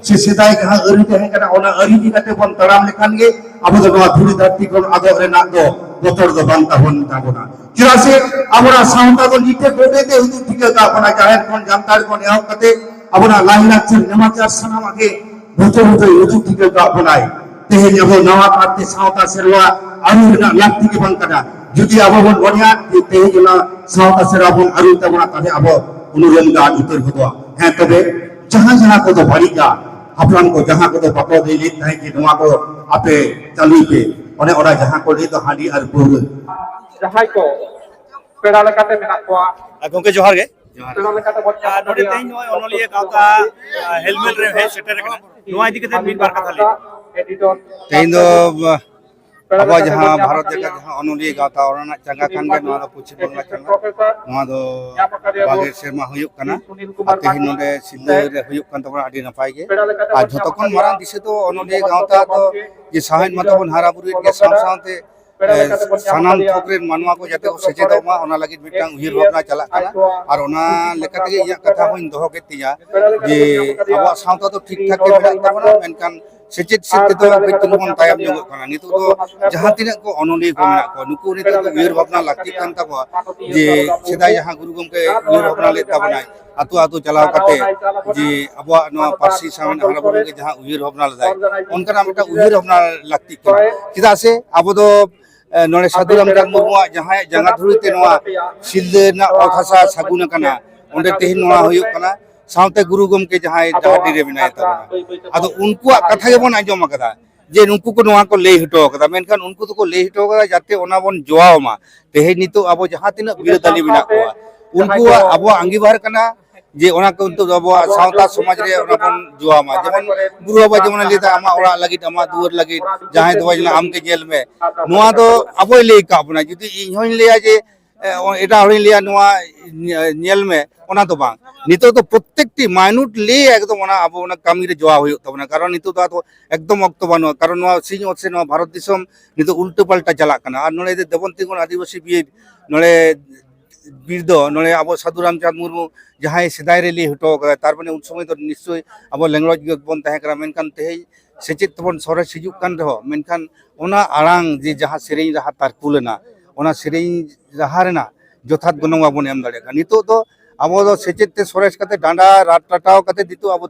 ᱥᱮ ᱥᱮᱫᱟᱭ ᱡᱟᱦᱟᱸ ᱟᱹᱨᱤ ᱛᱟᱦᱮᱸ ᱠᱟᱱᱟ, ᱚᱱᱟ ᱟᱹᱨᱤ ᱤᱫᱤ ᱠᱟᱛᱮ ᱵᱚᱱ ᱛᱟᱲᱟᱢ ᱞᱮᱠᱷᱟᱱ ᱜᱮ ᱟᱵᱚ ᱫᱚ ᱱᱚᱣᱟ ᱫᱷᱩᱲᱤ ᱫᱷᱟᱹᱨᱛᱤ ᱠᱷᱚᱱ ᱟᱫᱚᱜ ᱨᱮᱱᱟᱜ ᱫᱚ ᱵᱚᱛᱚᱨ ᱫᱚ ᱵᱟᱝ ᱛᱟᱵᱚᱱ ᱛᱟᱵᱚᱱᱟ᱾ ᱪᱮᱫᱟᱜ ᱥᱮ ᱟᱵᱚᱱᱟᱜ ᱥᱟᱶᱛᱟ ᱫᱚ ᱱᱤᱛᱮ ᱜᱚᱰᱮᱛ ᱮ ᱩᱫᱩᱜ ᱴᱷᱤᱠᱟᱹ ᱠᱟᱜ ᱵᱚᱱᱟ, ᱡᱟᱦᱮᱨ ᱠᱷᱚᱱ ᱡᱟᱱᱛᱟᱲ ᱠᱷᱚᱱ ᱮᱦᱚᱵ ᱠᱟᱛᱮ ᱟᱵᱚᱱᱟᱜ ᱞᱟᱭᱼᱞᱟᱠᱪᱟᱨ ᱱᱮᱢᱟᱪᱟᱨ ᱥᱟᱱᱟᱢᱟᱜ ᱜᱮ ᱵᱚᱛᱚᱨ ᱵᱚᱛᱚᱨ ᱩᱫᱩᱜ ᱴᱷᱤᱠᱟᱹ ᱠᱟᱜ ᱵᱚᱱᱟᱭ᱾ ᱛᱮᱦᱮᱧ ᱟᱵᱚ ᱱᱟᱣᱟ ᱠᱟᱨᱛᱮ ᱥᱟᱶᱛᱟ ᱥᱮᱨᱣᱟ ᱟᱹᱨᱩ ᱨᱮᱱᱟᱜ ᱞᱟᱹᱠᱛᱤ ᱜᱮ ᱵᱟᱝ ᱠᱟᱱᱟ᱾ ᱡᱩᱫᱤ ᱟᱵᱚ ᱵᱚᱱ ᱢᱚᱱᱮᱭᱟ ᱡᱮ ᱛᱮᱦᱮᱧ ᱚᱱᱟ ᱥᱟᱶᱛᱟ ᱥᱮᱨᱣᱟ ᱵᱚᱱ ᱟᱹᱨᱩᱭ ᱛᱟᱵᱚᱱᱟ, ᱛᱟᱦᱞᱮ ᱟᱵᱚ ᱩᱱᱩᱨᱩᱢ ᱫᱚ ᱟᱫ ᱩᱛᱟᱹᱨ ᱜᱚᱫᱚᱜᱼᱟ᱾ ᱦᱮᱸ, ᱛᱚᱵᱮ ᱡᱟᱦᱟᱸ ᱡᱟᱦᱟᱸ ᱠᱚᱫᱚ ᱵᱟᱹᱲᱤᱡᱼᱟ, ᱦᱟᱯᱲᱟᱢ ᱠᱚ ᱡᱟᱦᱟᱸ ᱠᱚᱫᱚ ᱵᱟᱠᱚ ᱞᱟᱹᱭ ᱞᱮᱫ ᱛᱟᱦᱮᱸᱫ ᱡᱮ ᱱᱚᱣᱟ ᱠᱚ ᱟᱯᱮ ᱪᱟᱹᱞᱩᱭ ᱯᱮ, ᱚᱱᱮ ᱚᱱᱟ ᱡᱟᱦᱟᱸ ᱠᱚ ᱞᱟᱹᱭ ᱫᱚ ᱦᱟᱺᱰᱤ ᱟᱨ ᱯᱟᱹᱣᱨᱟᱹ᱾ ᱡᱟᱦᱟᱸᱭ ᱠᱚ ᱯᱮᱲᱟ ᱞᱮᱠᱟᱛᱮ ᱢᱮᱱᱟᱜ ᱠᱚᱣᱟ᱾ ᱟᱨ ᱜᱚᱢᱠᱮ, ᱡᱚᱦᱟᱨ ᱜᱮ᱾ ᱯᱮᱲᱟ ᱞᱮᱠᱟᱛᱮ ᱵᱚᱱ ᱟᱨ ᱱᱚᱰᱮ ᱛᱮᱦᱮᱧ ᱱᱚᱜᱼᱚᱭ ᱚᱱᱚᱞᱤᱭᱟᱹ ᱜᱟᱶᱛᱟ, ᱟ, ᱦᱮᱞᱢᱮᱞ ᱨᱮ ᱦᱮᱡ ᱥᱮᱴᱮᱨ ᱟᱠᱟᱱᱟ, ᱱᱚᱣᱟ ᱤᱫᱤ ᱠᱟᱛᱮ ᱢᱤᱫ ᱵᱟᱨ ᱠᱟᱛᱷᱟ ᱞᱟᱹᱭ ᱵᱮᱱ᱾ ᱛᱮᱦᱮᱧ ᱫᱚ, ᱟ, ᱟᱵᱚᱣᱟᱜ ᱡᱟᱦᱟᱸ ᱵᱷᱟᱨᱚᱛ ᱡᱟᱠᱟᱛ ᱡᱟᱦᱟᱸ ᱚᱱᱚᱞᱤᱭᱟᱹ ᱜᱟᱶᱛᱟ, ᱚᱱᱟ ᱨᱮᱱᱟᱜ ᱪᱟᱸᱜᱟ ᱠᱟᱱ ᱜᱮ ᱱᱚᱣᱟ ᱫᱚ ᱯᱚᱪᱷᱤᱢ ᱵᱟᱝᱞᱟ ᱪᱟᱸᱜᱟ᱾ ᱱᱚᱣᱟ ᱫᱚ ᱵᱟᱜᱮ ᱥᱮᱨᱢᱟ ᱦᱩᱭᱩᱜ ᱠᱟᱱᱟ᱾ ᱟᱨ ᱛᱮᱦᱮᱧ ᱱᱚᱰᱮ ᱥᱤᱞᱫᱟᱹ ᱨᱮ ᱦᱩᱭᱩᱜ ᱠᱟᱱ ᱛᱟᱵᱚᱱᱟ, ᱟᱹᱰᱤ ᱱᱟᱯᱟᱭ ᱜᱮ᱾ ᱟᱨ ᱡᱷᱚᱛᱚ ᱠᱷᱚᱱ ᱢᱟᱨᱟᱝ ᱫᱤᱥᱟᱹ ᱫᱚ ᱚᱱᱚᱞᱤᱭᱟᱹ ᱜᱟᱶᱛᱟ ᱫᱚ ᱡᱮ ᱥᱟᱶᱦᱮᱫ ᱢᱟᱛᱚ ᱵᱚᱱ ᱦᱟᱨᱟ ᱵᱩᱨᱩᱭᱮᱫ ᱜᱮ, ᱥᱟᱶ ᱥᱟᱶᱛᱮ, ᱮ, ᱥᱟᱱᱟᱢ ᱛᱷᱚᱠ ᱨᱮᱱ ᱢᱟᱱᱣᱟ ᱠᱚ ᱡᱟᱛᱮ ᱠᱚ ᱥᱮᱪᱮᱫᱚᱜ ᱢᱟ, ᱚᱱᱟ ᱞᱟᱹᱜᱤᱫ ᱢᱤᱫᱴᱟᱝ ᱩᱭᱦᱟᱹᱨ ᱵᱷᱟᱵᱽᱱᱟ ᱪᱟᱞᱟᱜ ᱠᱟᱱᱟ᱾ ᱟᱨ ᱚᱱᱟ ᱞᱮᱠᱟ ᱛᱮᱜᱮ ᱤᱧᱟᱹᱜ ᱠᱟᱛᱷᱟ ᱦᱚᱸᱧ ᱫᱚᱦᱚ ᱠᱮᱫ ᱛᱤᱧᱟ ᱡᱮ ᱟᱵᱚᱣᱟᱜ ᱥᱟᱶᱛᱟ ᱫᱚ ᱴᱷᱤᱠ ᱴᱷᱟᱠ ᱜᱮ ᱢᱮᱱᱟᱜ ᱛᱟᱵᱚᱱᱟ, ᱢᱮᱱᱠᱷᱟᱱ ᱥᱮᱪᱮᱫ ᱥᱮᱫ ᱛᱮᱫᱚ ᱠᱟᱹᱡ ᱪᱩᱞᱩᱝ ᱵᱚᱱ ᱛᱟᱭᱚᱢ ᱧᱚᱜᱚᱜ ᱠᱟᱱᱟ᱾ ᱱᱤᱛᱚᱜ ᱫᱚ ᱡᱟᱦᱟᱸ ᱛᱤᱱᱟᱹᱜ ᱠᱚ ᱚᱱᱚᱞᱤᱭᱟᱹ ᱠᱚ ᱢᱮᱱᱟᱜ ᱠᱚᱣᱟ, ᱱᱩᱠᱩ ᱱᱤᱛᱚᱜ ᱫᱚ ᱩᱭᱦᱟᱹᱨ ᱵᱷᱟᱵᱽᱱᱟ ᱞᱟᱹᱠᱛᱤᱜ ᱠᱟᱱ ᱛᱟᱠᱚᱣᱟ ᱡᱮ ᱥᱮᱫᱟᱭ ᱡᱟᱦᱟᱸ ᱜᱩᱨᱩ ᱜᱚᱢᱠᱮ ᱩᱭᱦᱟᱹᱨ ᱵᱷᱟᱵᱽᱱᱟ ᱞᱮᱫ ᱛᱟᱵᱚᱱᱟᱭ, ᱟᱛᱳ ᱟᱛᱳ ᱪᱟᱞᱟᱣ ᱠᱟᱛᱮ ᱡᱮ ᱟᱵᱚᱣᱟᱜ ᱱᱚᱣᱟ ᱯᱟᱹᱨᱥᱤ ᱥᱟᱶᱦᱮᱫ ᱦᱟᱨᱟ ᱵᱩᱨᱩ ᱞᱟᱹᱜᱤᱫ ᱡᱟᱦᱟᱸ ᱩᱭᱦᱟᱹᱨ ᱵᱷᱟᱵᱽᱱᱟ ᱞᱮᱫᱟᱭ, ᱚᱱᱠᱟᱱᱟᱜ ᱢᱤᱫᱴᱟᱝ ᱩᱭᱦᱟᱹᱨ ᱵᱷᱟᱵᱽᱱᱟ ᱞᱟᱹᱠᱛᱤᱜ ᱠᱟᱱᱟ᱾ ᱪᱮᱫᱟᱜ ᱥᱮ ᱟᱵᱚ ᱫᱚ, ᱮ, ᱱᱚᱰᱮ ᱥᱟᱹᱫᱷᱩ ᱨᱟᱢᱪᱟᱸᱫᱽ ᱢᱩᱨᱢᱩᱣᱟᱜ ᱡᱟᱦᱟᱸᱭᱟᱜ ᱡᱟᱸᱜᱟ ᱫᱷᱩᱲᱤ ᱛᱮ ᱱᱚᱣᱟ ᱥᱤᱞᱫᱟᱹ ᱨᱮᱱᱟᱜ ᱚᱛ ᱦᱟᱥᱟ ᱥᱟᱹᱜᱩᱱ ᱟᱠᱟᱱᱟ, ᱚᱸᱰᱮ ᱛᱮᱦᱮᱧ ᱱᱚᱣᱟ ᱦᱩᱭᱩᱜ ᱠᱟᱱᱟ᱾ ᱥᱟᱶᱛᱮ ᱜᱩᱨᱩ ᱜᱚᱢᱠᱮ ᱡᱟᱦᱟᱸᱭ ᱰᱟᱦᱟᱨᱰᱤ ᱨᱮ ᱢᱮᱱᱟᱭ ᱛᱟᱵᱚᱱᱟ, ᱟᱫᱚ ᱩᱱᱠᱩᱣᱟᱜ ᱠᱟᱛᱷᱟ ᱜᱮᱵᱚᱱ ᱟᱸᱡᱚᱢ ᱟᱠᱟᱫᱟ ᱡᱮ ᱱᱩᱠᱩ ᱠᱚ ᱱᱚᱣᱟ ᱠᱚ ᱞᱟᱹᱭ ᱦᱚᱴᱚ ᱠᱟᱫᱟ, ᱢᱮᱱᱠᱷᱟᱱ ᱩᱱᱠᱩ ᱫᱚᱠᱚ ᱞᱟᱹᱭ ᱦᱚᱴᱚ ᱠᱟᱫᱟ ᱡᱟᱛᱮ ᱚᱱᱟ ᱵᱚᱱ ᱡᱚᱣᱟᱣ ᱢᱟ᱾ ᱛᱮᱦᱮᱧ ᱱᱤᱛᱚᱜ ᱟᱵᱚ ᱡᱟᱦᱟᱸ ᱛᱤᱱᱟᱹᱜ ᱵᱤᱨᱳᱫᱷᱟᱞᱤ ᱢᱮᱱᱟᱜ ᱠᱚᱣᱟ, ᱩᱱᱠᱩᱣᱟᱜ ᱟᱵᱚᱣᱟᱜ ᱟᱸᱜᱤᱵᱷᱟᱨ ᱠᱟᱱᱟ ᱡᱮ ᱚᱱᱟ ᱠᱚ ᱱᱤᱛᱚᱜ ᱫᱚ ᱟᱵᱚᱣᱟᱜ ᱥᱟᱶᱛᱟ ᱥᱚᱢᱟᱡᱽ ᱨᱮ ᱚᱱᱟ ᱵᱚᱱ ᱡᱚᱣᱟᱣ ᱢᱟ᱾ ᱡᱮᱢᱚᱱ ᱜᱩᱨᱩ ᱵᱟᱵᱟ ᱡᱮᱢᱚᱱᱮ ᱞᱟᱹᱭ ᱮᱫᱟ, "ᱟᱢᱟᱜ ᱚᱲᱟᱜ ᱞᱟᱹᱜᱤᱫ, ᱟᱢᱟᱜ ᱫᱩᱣᱟᱹᱨ ᱞᱟᱹᱜᱤᱫ ᱡᱟᱦᱟᱸᱭ ᱫᱚ ᱵᱟᱭ ᱧᱮᱞᱟ, ᱟᱢ ᱜᱮ ᱧᱮᱞ ᱢᱮ", ᱱᱚᱣᱟ ᱫᱚ ᱟᱵᱚᱭ ᱞᱟᱹᱭ ᱟᱠᱟᱫ ᱵᱚᱱᱟ᱾ ᱡᱩᱫᱤ ᱤᱧ ᱦᱚᱧ ᱞᱟᱹᱭᱟ ᱡᱮ, ᱮ, ᱮᱴᱟᱜ ᱦᱚᱲᱤᱧ ᱞᱟᱹᱭᱟ ᱱᱚᱣᱟ ᱧᱮ-, ᱧᱮᱞ ᱢᱮ, ᱚᱱᱟ ᱫᱚ ᱵᱟᱝ᱾ ᱱᱤᱛᱚᱜ ᱫᱚ ᱯᱨᱚᱛᱮᱠᱴᱤ ᱢᱟᱭᱱᱩᱴ ᱞᱮ ᱮᱠᱫᱚᱢ ᱚᱱᱟ ᱟᱵᱚ ᱚᱱᱟ ᱠᱟᱹᱢᱤ ᱨᱮ ᱡᱚᱣᱟᱣ ᱦᱩᱭᱩᱜ ᱛᱟᱵᱚᱱᱟ, ᱠᱟᱨᱚᱱ ᱱᱤᱛᱚᱜ ᱫᱚ ᱟᱫᱚ ᱮᱠᱫᱚᱢ ᱚᱠᱛᱚ ᱵᱟᱹᱱᱩᱜᱼᱟ, ᱠᱟᱨᱚᱱ ᱱᱚᱣᱟ ᱥᱤᱧ ᱚᱛ ᱥᱮ ᱱᱚᱣᱟ ᱵᱷᱟᱨᱚᱛ ᱫᱤᱥᱚᱢ ᱱᱤᱛᱚᱜ ᱩᱞᱴᱟᱹ ᱯᱟᱞᱴᱟ ᱪᱟᱞᱟᱜ ᱠᱟᱱᱟ᱾ ᱟᱨ ᱱᱚᱰᱮ ᱫᱮᱵᱚᱱ ᱛᱤᱸᱜᱩᱱ ᱟᱹᱫᱤᱵᱟᱹᱥᱤ ᱵᱤᱨ ᱱᱚᱰᱮ ᱵᱤᱨ ᱫᱚ ᱱᱚᱰᱮ ᱟᱵᱚ ᱥᱟᱹᱫᱷᱩ ᱨᱟᱢᱪᱟᱸᱫᱽ ᱢᱩᱨᱢᱩ ᱡᱟᱦᱟᱸᱭ ᱥᱮᱫᱟᱭ ᱨᱮ ᱞᱟᱹᱭ ᱦᱚᱴᱚ ᱠᱟᱫᱟ, ᱛᱟᱨ ᱢᱟᱱᱮ ᱩᱱ ᱥᱚᱢᱚᱭ ᱫᱚ ᱱᱤᱥᱪᱳᱭ ᱟᱵᱚ ᱞᱮᱸᱜᱽᱲᱚᱡ ᱜᱮ ᱵᱚᱱ ᱛᱟᱦᱮᱸ ᱠᱟᱱᱟ᱾ ᱢᱮᱱᱠᱷᱟᱱ ᱛᱮᱦᱮᱧ ᱥᱮᱪᱮᱫ ᱛᱮᱵᱚᱱ ᱥᱚᱨᱮᱥ ᱦᱤᱡᱩᱜ ᱠᱟᱱ ᱨᱮᱦᱚᱸ, ᱢᱮᱱᱠᱷᱟᱱ ᱚᱱᱟ ᱟᱲᱟᱝ ᱡᱮ ᱡᱟᱦᱟᱸ ᱥᱮᱨᱮᱧ ᱨᱟᱦᱟ ᱛᱟᱨᱠᱩᱞ ᱮᱱᱟ, ᱚᱱᱟ ᱥᱮᱨᱮᱧ ᱨᱟᱦᱟ ᱨᱮᱱᱟᱜ ᱡᱚᱛᱷᱟᱛ ᱜᱚᱱᱚᱝ ᱵᱟᱵᱚᱱ ᱮᱢ ᱫᱟᱲᱮᱭᱟᱜ ᱠᱟᱱᱟ᱾ ᱱᱤᱛᱚᱜ ᱫᱚ ᱟᱵᱚ ᱫᱚ ᱥᱮᱪᱮᱫ ᱛᱮ ᱥᱚᱨᱮᱥ ᱠᱟᱛᱮ, ᱰᱟᱸᱰᱟ ᱨᱟᱴ ᱨᱟᱴᱟᱣ ᱠᱟᱛᱮ ᱱᱤᱛᱚᱜ ᱟᱵᱚ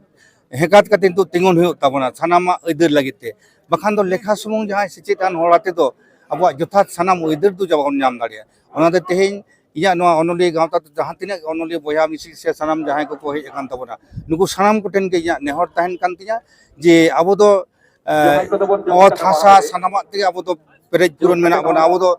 ᱦᱮᱸᱠᱟᱛ ᱠᱟᱛᱮ ᱱᱤᱛᱚᱜ ᱛᱤᱸᱜᱩᱱ ᱦᱩᱭᱩᱜ ᱛᱟᱵᱚᱱᱟ ᱥᱟᱱᱟᱢᱟᱜ ᱟᱹᱭᱫᱟᱹᱨ ᱞᱟᱹᱜᱤᱫ ᱛᱮ᱾ ᱵᱟᱠᱷᱟᱱ ᱫᱚ ᱞᱮᱠᱷᱟ ᱥᱩᱢᱩᱝ ᱡᱟᱦᱟᱸᱭ ᱥᱮᱪᱮᱫ ᱟᱱ ᱦᱚᱲ ᱟᱛᱮ ᱫᱚ ᱟᱵᱚᱣᱟᱜ ᱡᱚᱛᱷᱟᱛ ᱥᱟᱱᱟᱢ ᱟᱹᱭᱫᱟᱹᱨ ᱫᱚ ᱵᱟᱵᱚᱱ ᱧᱟᱢ ᱫᱟᱲᱮᱭᱟᱜᱼᱟ᱾ ᱚᱱᱟᱛᱮ ᱛᱮᱦᱮᱧ ᱤᱧᱟᱹᱜ ᱱᱚᱣᱟ ᱚᱱᱚᱞᱤᱭᱟᱹ ᱜᱟᱶᱛᱟ ᱫᱚ ᱡᱟᱦᱟᱸ ᱛᱤᱱᱟᱹᱜ ᱚᱱᱚᱞᱤᱭᱟᱹ ᱵᱚᱭᱦᱟ ᱢᱤᱥᱤ ᱥᱮ ᱥᱟᱱᱟᱢ ᱡᱟᱦᱟᱸᱭ ᱠᱚᱠᱚ ᱦᱮᱡ ᱟᱠᱟᱱ ᱛᱟᱵᱚᱱᱟ, ᱱᱩᱠᱩ ᱥᱟᱱᱟᱢ ᱠᱚᱴᱷᱮᱱ ᱜᱮ ᱤᱧᱟᱹᱜ ᱱᱮᱦᱚᱨ ᱛᱟᱦᱮᱱ ᱠᱟᱱ ᱛᱤᱧᱟᱹ ᱡᱮ ᱟᱵᱚ ᱫᱚ, ᱮ, ᱚᱛ ᱦᱟᱥᱟ ᱥᱟᱱᱟᱢᱟᱜ ᱛᱮᱜᱮ ᱟᱵᱚ ᱫᱚ ᱯᱮᱨᱮᱡ ᱯᱩᱨᱚᱱ ᱢᱮᱱᱟᱜ ᱵᱚᱱᱟ᱾ ᱟᱵᱚ ᱫᱚ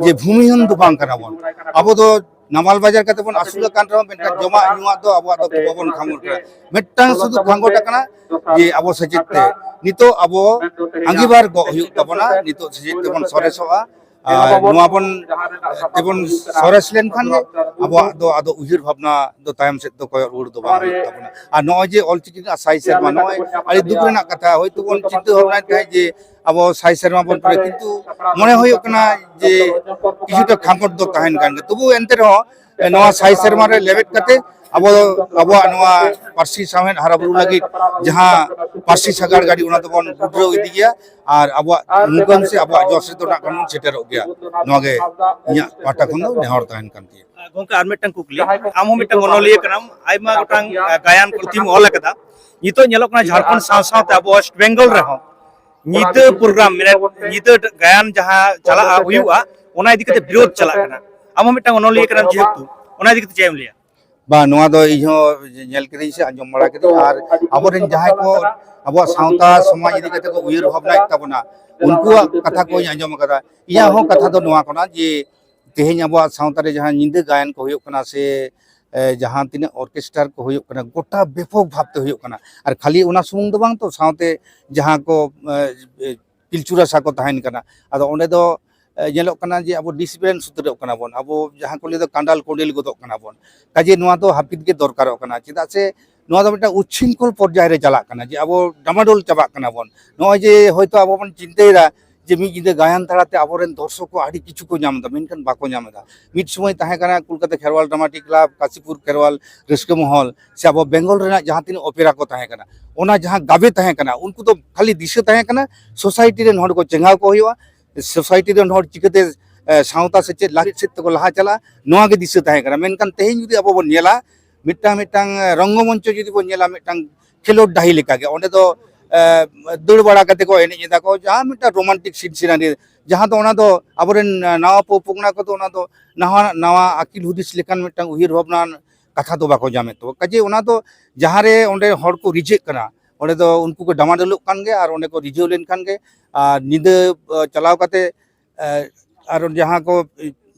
ᱡᱮ ᱵᱷᱩᱢᱤᱦᱤᱱ ᱫᱚ ᱵᱟᱝ ᱠᱟᱱᱟ ᱵᱚᱱ᱾ ᱟᱵᱚ ᱫᱚ ᱱᱟᱢᱟᱞ ᱵᱟᱡᱟᱨ ᱠᱟᱛᱮ ᱵᱚᱱ ᱟᱹᱥᱩᱞ ᱟᱠᱟᱱ ᱨᱮᱦᱚᱸ, ᱢᱮᱱᱠᱷᱟᱱ ᱡᱚᱢᱟᱜ ᱧᱩᱣᱟᱜ ᱫᱚ ᱟᱵᱚᱣᱟᱜ ᱫᱚ ᱵᱟᱵᱚᱱ ᱠᱷᱟᱢᱚᱨ ᱠᱟᱱᱟ᱾ ᱢᱤᱫᱴᱟᱝ ᱥᱩᱫᱷᱩ ᱠᱷᱟᱸᱜᱚᱴ ᱟᱠᱟᱱᱟ ᱡᱮ ᱟᱵᱚ ᱥᱮᱪᱮᱫ ᱛᱮ᱾ ᱱᱤᱛᱚᱜ ᱟᱵᱚ ᱟᱸᱜᱤᱵᱷᱟᱨ ᱜᱚᱜ ᱦᱩᱭᱩᱜ ᱛᱟᱵᱚᱱᱟ, ᱱᱤᱛᱚᱜ ᱥᱮᱪᱮᱫ ᱛᱮᱵᱚᱱ ᱥᱚᱨᱮᱥᱚᱜᱼᱟ᱾ ᱟᱨ ᱱᱚᱣᱟ ᱵᱚᱱ, ᱛᱮᱵᱚᱱ ᱥᱚᱨᱮᱥ ᱞᱮᱱᱠᱷᱟᱱ ᱜᱮ ᱟᱵᱚᱣᱟᱜ ᱫᱚ ᱟᱫᱚ ᱩᱭᱦᱟᱹᱨ ᱵᱷᱟᱵᱽᱱᱟ ᱫᱚ ᱛᱟᱭᱚᱢ ᱥᱮᱫ ᱫᱚ ᱠᱚᱭᱚᱜ ᱨᱩᱣᱟᱹᱲ ᱫᱚ ᱵᱟᱝ ᱦᱩᱭᱩᱜ ᱛᱟᱵᱚᱱᱟ᱾ ᱟᱨ ᱱᱚᱜᱼᱚᱭ ᱡᱮ ᱚᱞᱪᱤᱠᱤ ᱨᱮᱱᱟᱜ ᱥᱟᱭ ᱥᱮᱨᱢᱟ, ᱱᱚᱜᱼᱚᱭ ᱟᱹᱰᱤ ᱫᱩᱠ ᱨᱮᱱᱟᱜ ᱠᱟᱛᱷᱟ, ᱦᱚᱭᱛᱳ ᱵᱚᱱ ᱪᱤᱱᱛᱟᱹ ᱵᱷᱟᱵᱽᱱᱟᱭᱮᱫ ᱛᱟᱦᱮᱸᱫ ᱡᱮ ᱟᱵᱚ ᱥᱟᱭ ᱥᱮᱨᱢᱟ ᱵᱚᱱ ᱯᱩᱨᱟᱹᱣ, ᱠᱤᱱᱛᱩ ᱢᱚᱱᱮ ᱦᱩᱭᱩᱜ ᱠᱟᱱᱟ ᱡᱮ ᱠᱤᱪᱷᱩᱴᱟ ᱠᱷᱟᱸᱜᱚᱴ ᱫᱚ ᱛᱟᱦᱮᱱ ᱠᱟᱱ ᱜᱮᱭᱟ᱾ ᱛᱚᱵᱩ ᱮᱱᱛᱮ ᱨᱮᱦᱚᱸ ᱱᱚᱣᱟ ᱥᱟᱭ ᱥᱮᱨᱢᱟ ᱨᱮ ᱞᱮᱵᱮᱫ ᱠᱟᱛᱮ ᱟᱵᱚ ᱟᱵᱚᱣᱟᱜ ᱱᱚᱣᱟ ᱯᱟᱹᱨᱥᱤ ᱥᱟᱶᱦᱮᱫ ᱦᱟᱨᱟ ᱵᱩᱨᱩ ᱞᱟᱹᱜᱤᱫ ᱡᱟᱦᱟᱸ ᱯᱟᱹᱨᱥᱤ ᱥᱟᱜᱟᱲ ᱜᱟᱹᱰᱤ, ᱚᱱᱟ ᱫᱚᱵᱚᱱ ᱜᱩᱰᱨᱟᱹᱣ ᱤᱫᱤ ᱜᱮᱭᱟ ᱟᱨ ᱟᱵᱚᱣᱟᱜ ᱢᱩᱠᱟᱹᱢ ᱥᱮ ᱟᱵᱚᱣᱟᱜ ᱡᱚᱥ ᱨᱮᱫᱚ ᱱᱟᱜ ᱠᱷᱟᱱ ᱵᱚᱱ ᱥᱮᱴᱮᱨᱚᱜ ᱜᱮᱭᱟ᱾ ᱱᱚᱣᱟ ᱜᱮ ᱤᱧᱟᱹᱜ ᱯᱟᱦᱴᱟ ᱠᱷᱚᱱ ᱫᱚ ᱱᱮᱦᱚᱨ ᱛᱟᱦᱮᱱ ᱠᱟᱱ ᱛᱤᱧᱟᱹ᱾ ᱜᱚᱝᱠᱮ, ᱟᱨ ᱢᱤᱫᱴᱟᱝ ᱠᱩᱠᱞᱤ, ᱟᱢ ᱦᱚᱸ ᱢᱤᱫᱴᱟᱝ ᱚᱱᱚᱞᱤᱭᱟᱹ ᱠᱟᱱᱟᱢ, ᱟᱭᱢᱟ ᱜᱚᱴᱟᱝ, ᱟ, ᱜᱟᱭᱟᱱ ᱯᱩᱛᱷᱤᱢ ᱚᱞ ᱟᱠᱟᱫᱟ᱾ ᱱᱤᱛᱚᱜ ᱧᱮᱞᱚᱜ ᱠᱟᱱᱟ ᱡᱷᱟᱲᱠᱷᱚᱸᱰ ᱥᱟᱶ ᱥᱟᱶᱛᱮ ᱟᱵᱚ ᱣᱮᱥᱴ ᱵᱮᱝᱜᱚᱞ ᱨᱮᱦᱚᱸ ᱧᱤᱫᱟᱹ ᱯᱨᱳᱜᱨᱟᱢ, ᱢᱟᱱᱮ ᱧᱤᱫᱟᱹ ᱜᱟᱭᱟᱱ ᱡᱟᱦᱟᱸ ᱪᱟᱞᱟᱜᱼᱟ, ᱦᱩᱭᱩᱜᱼᱟ, ᱚᱱᱟ ᱤᱫᱤ ᱠᱟᱛᱮ ᱵᱤᱨᱳᱫ ᱪᱟᱞᱟᱜ ᱠᱟᱱᱟ᱾ ᱟᱢ ᱦᱚᱸ ᱢᱤᱫᱴᱟᱝ ᱚᱱᱚᱞᱤᱭᱟᱹ ᱠᱟᱱᱟᱢ ᱡᱮᱦᱮᱛᱩ, ᱚᱱᱟ ᱤᱫᱤ ᱠᱟᱛᱮ ᱪᱮᱫ ᱮᱢ ᱞᱟᱹᱭᱟ? ᱵᱟᱝ, ᱱᱚᱣᱟ ᱫᱚ ᱤᱧ ᱦᱚᱸ ᱧᱮᱞ ᱠᱤᱫᱟᱹᱧ ᱥᱮ ᱟᱸᱡᱚᱢ ᱵᱟᱲᱟ ᱠᱤᱫᱟᱹᱧ, ᱟᱨ ᱟᱵᱚᱨᱮᱱ ᱡᱟᱦᱟᱸᱭ ᱠᱚ ᱟᱵᱚᱣᱟᱜ ᱥᱟᱶᱛᱟ ᱥᱚᱢᱟᱡᱽ ᱤᱫᱤ ᱠᱟᱛᱮ ᱠᱚ ᱩᱭᱦᱟᱹᱨ ᱵᱷᱟᱵᱽᱱᱟᱭᱮᱫ ᱛᱟᱵᱚᱱᱟ, ᱩᱱᱠᱩᱣᱟᱜ ᱠᱟᱛᱷᱟ ᱠᱚᱧ ᱟᱸᱡᱚᱢ ᱟᱠᱟᱫᱟ᱾ ᱤᱧᱟᱹᱜ ᱦᱚᱸ ᱠᱟᱛᱷᱟ ᱫᱚ ᱱᱚᱣᱟ ᱠᱟᱱᱟ ᱡᱮ ᱛᱮᱦᱮᱧ ᱟᱵᱚᱣᱟᱜ ᱥᱟᱶᱛᱟ ᱨᱮ ᱡᱟᱦᱟᱸ ᱧᱤᱫᱟᱹ ᱜᱟᱭᱟᱱ ᱠᱚ ᱦᱩᱭᱩᱜ ᱠᱟᱱᱟ ᱥᱮ, ᱮ, ᱡᱟᱦᱟᱸ ᱛᱤᱱᱟᱹᱜ ᱚᱨᱠᱮᱥᱴᱟᱨ ᱠᱚ ᱦᱩᱭᱩᱜ ᱠᱟᱱᱟ, ᱜᱚᱴᱟ ᱵᱮᱯᱚᱠ ᱵᱷᱟᱵᱽᱛᱮ ᱦᱩᱭᱩᱜ ᱠᱟᱱᱟ᱾ ᱟᱨ ᱠᱷᱟᱹᱞᱤ ᱚᱱᱟ ᱥᱩᱢᱩᱝ ᱫᱚ ᱵᱟᱝ ᱛᱚ, ᱥᱟᱶᱛᱮ ᱡᱟᱦᱟᱸ ᱠᱚ, ᱮ, ᱮ, ᱯᱤᱞᱪᱩ ᱨᱟᱥᱟ ᱠᱚ ᱛᱟᱦᱮᱱ ᱠᱟᱱᱟ᱾ ᱟᱫᱚ ᱚᱸᱰᱮ ᱫᱚ, ᱮ, ᱧᱮᱞᱚᱜ ᱠᱟᱱᱟ ᱡᱮ ᱟᱵᱚ ᱰᱤᱥᱤᱯᱞᱤᱱ ᱥᱩᱛᱨᱚᱜ ᱠᱟᱱᱟ ᱵᱚᱱ, ᱟᱵᱚ ᱡᱟᱦᱟᱸ ᱠᱚ ᱞᱟᱹᱭ ᱫᱚ ᱠᱟᱸᱰᱟᱞ ᱠᱚᱸᱰᱮᱞ ᱜᱚᱫᱚᱜ ᱠᱟᱱᱟ ᱵᱚᱱ᱾ ᱠᱟᱡᱮ ᱱᱚᱣᱟ ᱫᱚ ᱦᱟᱹᱯᱤᱫ ᱜᱮ ᱫᱚᱨᱠᱟᱨᱚᱜ ᱠᱟᱱᱟ, ᱪᱮᱫᱟᱜ ᱥᱮ ᱱᱚᱣᱟ ᱫᱚ ᱢᱤᱫᱴᱟᱝ ᱩᱪᱷᱤᱝᱠᱷᱚᱞ ᱯᱚᱨᱡᱟᱭ ᱨᱮ ᱪᱟᱞᱟᱜ ᱠᱟᱱᱟ ᱡᱮ ᱟᱵᱚ ᱰᱟᱢᱟᱰᱳᱞ ᱪᱟᱵᱟᱜ ᱠᱟᱱᱟ ᱵᱚᱱ᱾ ᱱᱚᱜᱼᱚᱭ ᱡᱮ ᱦᱚᱭᱛᱳ ᱟᱵᱚ ᱵᱚᱱ ᱪᱤᱱᱛᱟᱹᱭᱮᱫᱟ ᱡᱮ ᱢᱤᱫ ᱧᱤᱫᱟᱹ ᱜᱟᱭᱟᱱ ᱛᱟᱞᱟᱛᱮ ᱟᱵᱚᱨᱮᱱ ᱫᱚᱨᱥᱚᱠ ᱠᱚ ᱟᱹᱰᱤ ᱠᱤᱪᱷᱩ ᱠᱚ ᱧᱟᱢ ᱮᱫᱟ, ᱢᱮᱱᱠᱷᱟᱱ ᱵᱟᱠᱚ ᱧᱟᱢ ᱮᱫᱟ᱾ ᱢᱤᱫ ᱥᱚᱢᱚᱭ ᱛᱟᱦᱮᱸ ᱠᱟᱱᱟ ᱠᱳᱞᱠᱟᱛᱟ ᱠᱷᱮᱨᱣᱟᱞ ᱰᱨᱟᱢᱟᱴᱤᱠ ᱠᱞᱟᱵᱽ, ᱠᱟᱥᱤᱯᱩᱨ ᱠᱷᱮᱨᱣᱟᱞ ᱨᱟᱹᱥᱠᱟᱹ ᱢᱚᱦᱚᱞ, ᱥᱮ ᱟᱵᱚ ᱵᱮᱝᱜᱚᱞ ᱨᱮᱱᱟᱜ ᱡᱟᱦᱟᱸ ᱛᱤᱱᱟᱹᱜ ᱚᱯᱮᱨᱟ ᱠᱚ ᱛᱟᱦᱮᱸ ᱠᱟᱱᱟ, ᱚᱱᱟ ᱡᱟᱦᱟᱸ ᱜᱟᱵᱮ ᱛᱟᱦᱮᱸ ᱠᱟᱱᱟ, ᱩᱱᱠᱩ ᱫᱚ ᱠᱷᱟᱹᱞᱤ ᱫᱤᱥᱟᱹ ᱛᱟᱦᱮᱸ ᱠᱟᱱᱟ ᱥᱳᱥᱟᱭᱴᱤ ᱨᱮᱱ ᱦᱚᱲ ᱠᱚ ᱪᱮᱸᱜᱷᱟᱣ ᱠᱚ ᱦᱩᱭᱩᱜᱼᱟ, ᱥᱳᱥᱟᱭᱴᱤ ᱨᱮᱱ ᱦᱚᱲ ᱪᱤᱠᱟᱹᱛᱮ, ᱮ, ᱥᱟᱶᱛᱟ ᱥᱮᱪᱮᱫ ᱞᱟᱹᱜᱤᱫ ᱥᱮᱫ ᱛᱮᱠᱚ ᱞᱟᱦᱟ ᱪᱟᱞᱟᱜᱼᱟ, ᱱᱚᱣᱟ ᱜᱮ ᱫᱤᱥᱟᱹ ᱛᱟᱦᱮᱸ ᱠᱟᱱᱟ᱾ ᱢᱮᱱᱠᱷᱟᱱ ᱛᱮᱦᱮᱧ ᱡᱩᱫᱤ ᱟᱵᱚ ᱵᱚᱱ ᱧᱮᱞᱟ, ᱢᱤᱫᱴᱟᱝ ᱢᱤᱫᱴᱟᱝ, ᱮ, ᱨᱚᱝᱜᱚ ᱢᱚᱧᱪᱚ ᱡᱩᱫᱤ ᱵᱚᱱ ᱧᱮᱞᱟ, ᱢᱤᱫᱴᱟᱝ ᱠᱷᱮᱞᱳᱰ ᱰᱟᱹᱦᱤ ᱞᱮᱠᱟᱜᱮ, ᱚᱸᱰᱮ ᱫᱚ, ᱮ, ᱫᱟᱹᱲ ᱵᱟᱲᱟ ᱠᱟᱛᱮ ᱠᱚ ᱮᱱᱮᱡ ᱮᱫᱟ ᱠᱚ, ᱡᱟᱦᱟᱸ ᱢᱤᱫᱴᱟᱝ ᱨᱳᱢᱟᱱᱴᱤᱠ ᱥᱤᱱ ᱥᱤᱱᱟᱨᱤ, ᱡᱟᱦᱟᱸ ᱫᱚ ᱚᱱᱟ ᱫᱚ ᱟᱵᱚᱨᱮᱱ, ᱮ, ᱱᱟᱣᱟ ᱯᱚᱼᱯᱚᱝᱲᱟ ᱠᱚᱫᱚ ᱚᱱᱟ ᱫᱚ ᱱᱟᱣᱟ, ᱱᱟᱣᱟ ᱟᱹᱠᱤᱞ ᱦᱩᱫᱤᱥ ᱞᱮᱠᱟᱱ ᱢᱤᱫᱴᱟᱝ ᱩᱭᱦᱟᱹᱨ ᱵᱷᱟᱵᱽᱱᱟ ᱠᱟᱛᱷᱟ ᱫᱚ ᱵᱟᱠᱚ ᱧᱟᱢᱮᱫ ᱛᱟᱵᱚ᱾ ᱠᱟᱡᱮ ᱚᱱᱟ ᱫᱚ ᱡᱟᱦᱟᱸᱨᱮ ᱚᱸᱰᱮ ᱦᱚᱲ ᱠᱚ ᱨᱤᱡᱷᱟᱹᱜ ᱠᱟᱱᱟ, ᱚᱸᱰᱮ ᱫᱚ ᱩᱱᱠᱩ ᱠᱚ ᱰᱟᱢᱟᱰᱳᱞᱚᱜ ᱠᱟᱱ ᱜᱮᱭᱟ, ᱟᱨ ᱚᱸᱰᱮ ᱠᱚ ᱨᱤᱡᱷᱟᱹᱣ ᱞᱮᱱᱠᱷᱟᱱ ᱜᱮ, ᱟᱨ ᱧᱤᱫᱟᱹ, ᱟ, ᱪᱟᱞᱟᱣ ᱠᱟᱛᱮ, ᱟ, ᱟᱨ ᱡᱟᱦᱟᱸ ᱠᱚ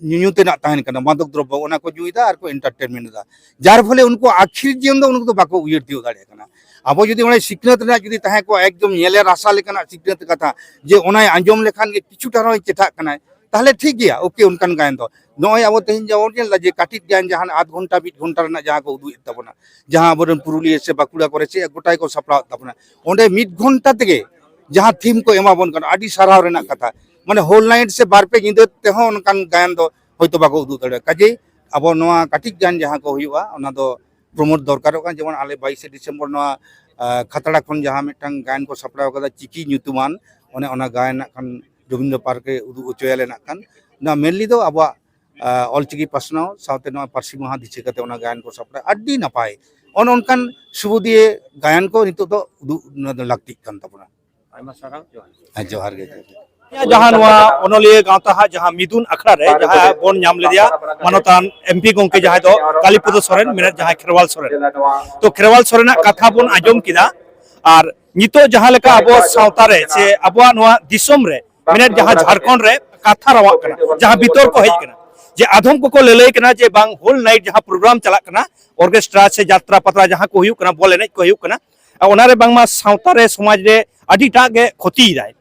ᱧᱩᱧᱩ ᱛᱮᱱᱟᱜ ᱛᱟᱦᱮᱱ ᱠᱟᱱᱟ, ᱢᱟᱫᱚᱠ ᱫᱨᱚᱵᱽᱵᱚ, ᱚᱱᱟ ᱠᱚ ᱧᱩᱭᱮᱫᱟ ᱟᱨ ᱠᱚ ᱮᱱᱴᱟᱨᱴᱮᱱᱢᱮᱱᱴ ᱮᱫᱟ, ᱡᱟᱨ ᱯᱷᱚᱞᱮ ᱩᱱᱠᱩ ᱟᱹᱠᱷᱤᱨ ᱡᱤᱭᱚᱱ ᱫᱚ ᱩᱱᱠᱩ ᱫᱚ ᱵᱟᱠᱚ ᱩᱭᱦᱟᱹᱨ ᱛᱤᱭᱳᱜ ᱫᱟᱲᱮᱭᱟᱜ ᱠᱟᱱᱟ᱾ ᱟᱵᱚ ᱡᱩᱫᱤ ᱚᱸᱰᱮ ᱥᱤᱠᱷᱱᱟᱹᱛ ᱨᱮᱱᱟᱜ ᱡᱩᱫᱤ ᱛᱟᱦᱮᱸ ᱠᱚᱜᱼᱟ, ᱮᱠᱫᱚᱢ ᱧᱮᱞᱮ ᱨᱟᱥᱟ ᱞᱮᱠᱟᱱᱟᱜ ᱥᱤᱠᱷᱱᱟᱹᱛ ᱠᱟᱛᱷᱟ, ᱡᱮ ᱚᱱᱟᱭ ᱟᱸᱡᱚᱢ ᱞᱮᱠᱷᱟᱱ ᱜᱮ ᱠᱤᱪᱷᱩᱴᱟ ᱨᱮᱦᱚᱸᱭ ᱪᱮᱴᱷᱟᱜ ᱠᱟᱱᱟᱭ, ᱛᱟᱦᱞᱮ ᱴᱷᱤᱠ ᱜᱮᱭᱟ, ᱳᱠᱮ, ᱚᱱᱠᱟᱱ ᱜᱟᱭᱟᱱ ᱫᱚ᱾ ᱱᱚᱜᱼᱚᱭ ᱟᱵᱚ ᱛᱮᱦᱮᱧ ᱡᱮᱢᱚᱱ ᱧᱮᱞ ᱮᱫᱟ ᱡᱮ ᱠᱟᱹᱴᱤᱡ ᱜᱟᱭᱟᱱ ᱡᱟᱦᱟᱸ ᱟᱫᱷ ᱜᱷᱚᱱᱴᱟ, ᱢᱤᱫ ᱜᱷᱚᱱᱴᱟ ᱨᱮᱱᱟᱜ ᱡᱟᱦᱟᱸ ᱠᱚ ᱩᱫᱩᱜ ᱮᱫ ᱛᱟᱵᱚᱱᱟ, ᱡᱟᱦᱟᱸ ᱟᱵᱚᱨᱮᱱ ᱯᱩᱨᱩᱞᱤᱭᱟᱹ ᱥᱮ ᱵᱟᱸᱠᱩᱲᱟ ᱠᱚᱨᱮ ᱪᱮᱫ ᱜᱚᱴᱟᱭ ᱠᱚ ᱥᱟᱯᱲᱟᱣᱮᱫ ᱛᱟᱵᱚᱱᱟ, ᱚᱸᱰᱮ ᱢᱤᱫ ᱜᱷᱚᱱᱴᱟ ᱛᱮᱜᱮ ᱡᱟᱦᱟᱸ ᱛᱷᱤᱢ ᱠᱚ ᱮᱢᱟ ᱵᱚᱱ ᱠᱟᱱᱟ, ᱟᱹᱰᱤ ᱥᱟᱨᱦᱟᱣ ᱨᱮᱱᱟᱜ ᱠᱟᱛᱷᱟ᱾ ᱢᱟᱱᱮ ᱦᱳᱞ ᱱᱟᱭᱤᱴ ᱥᱮ ᱵᱟᱨ ᱯᱮ ᱧᱤᱫᱟᱹ ᱛᱮᱦᱚᱸ ᱚᱱᱠᱟᱱ ᱜᱟᱭᱟᱱ ᱫᱚ ᱦᱚᱭᱛᱳ ᱵᱟᱠᱚ ᱩᱫᱩᱜ ᱫᱟᱲᱮᱭᱟᱜᱼᱟ᱾ ᱠᱟᱡᱮᱭ ᱟᱵᱚ ᱱᱚᱣᱟ ᱠᱟᱹᱴᱤᱡ ᱜᱟᱭᱟᱱ ᱡᱟᱦᱟᱸ ᱠᱚ ᱦᱩᱭᱩᱜᱼᱟ, ᱚᱱᱟ ᱫᱚ ᱯᱨᱚᱢᱳᱴ ᱫᱚᱨᱠᱟᱨᱚᱜ ᱠᱟᱱᱟ᱾ ᱡᱮᱢᱚᱱ ᱟᱞᱮ ᱵᱟᱭᱤᱥᱮ ᱰᱤᱥᱮᱢᱵᱚᱨ ᱱᱚᱣᱟ, ᱟ, ᱠᱷᱟᱛᱲᱟ ᱠᱷᱚᱱ ᱡᱟᱦᱟᱸ ᱢᱤᱫᱴᱟᱝ ᱜᱟᱭᱟᱱ ᱠᱚ ᱥᱟᱯᱲᱟᱣ ᱠᱟᱫᱟ, ᱪᱤᱠᱤ ᱧᱩᱛᱩᱢᱟᱱ, ᱚᱱᱮ ᱚᱱᱟ ᱜᱟᱭᱟᱱ ᱱᱟᱜ ᱠᱷᱟᱱ ᱨᱚᱵᱤᱱᱫᱨᱚ ᱯᱟᱨᱠ ᱨᱮ ᱩᱫᱩᱜ ᱦᱚᱪᱚᱭᱟᱞᱮ ᱱᱟᱜ ᱠᱷᱟᱱ᱾ ᱱᱚᱣᱟ ᱢᱮᱱᱞᱤ ᱫᱚ ᱟᱵᱚᱣᱟᱜ, ᱟ, ᱚᱞᱪᱤᱠᱤ ᱯᱟᱥᱱᱟᱣ ᱥᱟᱶᱛᱮ ᱱᱚᱣᱟ ᱯᱟᱹᱨᱥᱤ ᱢᱟᱦᱟ ᱫᱤᱥᱟᱹ ᱠᱟᱛᱮ ᱚᱱᱟ ᱜᱟᱭᱟᱱ ᱠᱚ ᱥᱟᱯᱲᱟᱣ, ᱟᱹᱰᱤ ᱱᱟᱯᱟᱭ᱾ ᱚᱱ ᱚᱱᱠᱟᱱ ᱥᱩᱵᱩᱫᱤᱭᱟᱹ ᱜᱟᱭᱟᱱ ᱠᱚ ᱱᱤᱛᱚᱜ ᱫᱚ ᱩᱫᱩᱜ, ᱱᱚᱣᱟ ᱫᱚ ᱞᱟᱹᱠᱛᱤᱜ ᱠᱟᱱ ᱛᱟᱵᱚᱱᱟ᱾ ᱟᱭᱢᱟ ᱥᱟᱨᱦᱟᱣ, ᱡᱚᱦᱟᱨ᱾ ᱦᱮᱸ, ᱡᱚᱦᱟᱨ ᱜᱮ, ᱡᱚᱦᱟᱨ ᱜᱮ᱾ ᱡᱟᱦᱟᱸ ᱱᱚᱣᱟ ᱚᱱᱚᱞᱤᱭᱟᱹ ᱜᱟᱶᱛᱟ ᱦᱟᱸᱜ ᱡᱟᱦᱟᱸ ᱢᱤᱫᱩᱱ ᱟᱠᱷᱲᱟ ᱨᱮ ᱡᱟᱦᱟᱸ ᱵᱚᱱ ᱧᱟᱢ ᱞᱮᱫᱮᱭᱟ ᱢᱟᱱᱚᱛᱟᱱ ᱮᱢ ᱯᱤ ᱜᱚᱢᱠᱮ, ᱡᱟᱦᱟᱸᱭ ᱫᱚ ᱠᱟᱞᱤᱯᱚᱫᱚ ᱥᱚᱨᱮᱱ, ᱢᱮᱱᱮᱫ ᱡᱟᱦᱟᱸᱭ ᱠᱷᱮᱨᱣᱟᱞ ᱥᱚᱨᱮᱱ᱾ ᱛᱚ, ᱠᱷᱮᱨᱣᱟᱞ ᱥᱚᱨᱮᱱᱟᱜ ᱠᱟᱛᱷᱟ ᱵᱚᱱ ᱟᱸᱡᱚᱢ ᱠᱮᱫᱟ᱾ ᱟᱨ ᱱᱤᱛᱚᱜ ᱡᱟᱦᱟᱸ ᱞᱮᱠᱟ ᱟᱵᱚ ᱥᱟᱶᱛᱟ ᱨᱮ ᱥᱮ ᱟᱵᱚᱣᱟᱜ ᱱᱚᱣᱟ ᱫᱤᱥᱚᱢ ᱨᱮ, ᱢᱮᱱᱮᱫ ᱡᱟᱦᱟᱸ ᱡᱷᱟᱲᱠᱷᱚᱸᱰ ᱨᱮ ᱠᱟᱛᱷᱟ ᱨᱟᱣᱟᱜ ᱠᱟᱱᱟ, ᱡᱟᱦᱟᱸ ᱵᱤᱛᱚᱨᱠᱚ ᱦᱮᱡ ᱠᱟᱱᱟ, ᱡᱮ ᱟᱫᱷᱚᱢ ᱠᱚᱠᱚ ᱞᱟᱹᱞᱟᱹᱭ ᱠᱟᱱᱟ ᱡᱮ ᱵᱟᱝ, ᱦᱳᱞ ᱱᱟᱭᱤᱴ ᱡᱟᱦᱟᱸ ᱯᱨᱳᱜᱨᱟᱢ ᱪᱟᱞᱟᱜ ᱠᱟᱱᱟ, ᱚᱨᱠᱮᱥᱴᱨᱟ ᱥᱮ ᱡᱟᱛᱨᱟ ᱯᱟᱛᱟ ᱡᱟᱦᱟᱸ ᱠᱚ ᱦᱩᱭᱩᱜ ᱠᱟᱱᱟ, ᱵᱚᱞ ᱮᱱᱮᱡ ᱠᱚ ᱦᱩᱭᱩᱜ ᱠᱟᱱᱟ, ᱟᱨ ᱚᱱᱟᱨᱮ ᱵᱟᱝᱢᱟ ᱥᱟᱶᱛᱟ ᱨᱮ, ᱥᱚᱢᱟᱡᱽ ᱨᱮ ᱟᱹᱰᱤᱴᱟᱜ ᱜᱮ ᱠᱷᱚᱛᱤᱭᱮᱫᱟᱭ᱾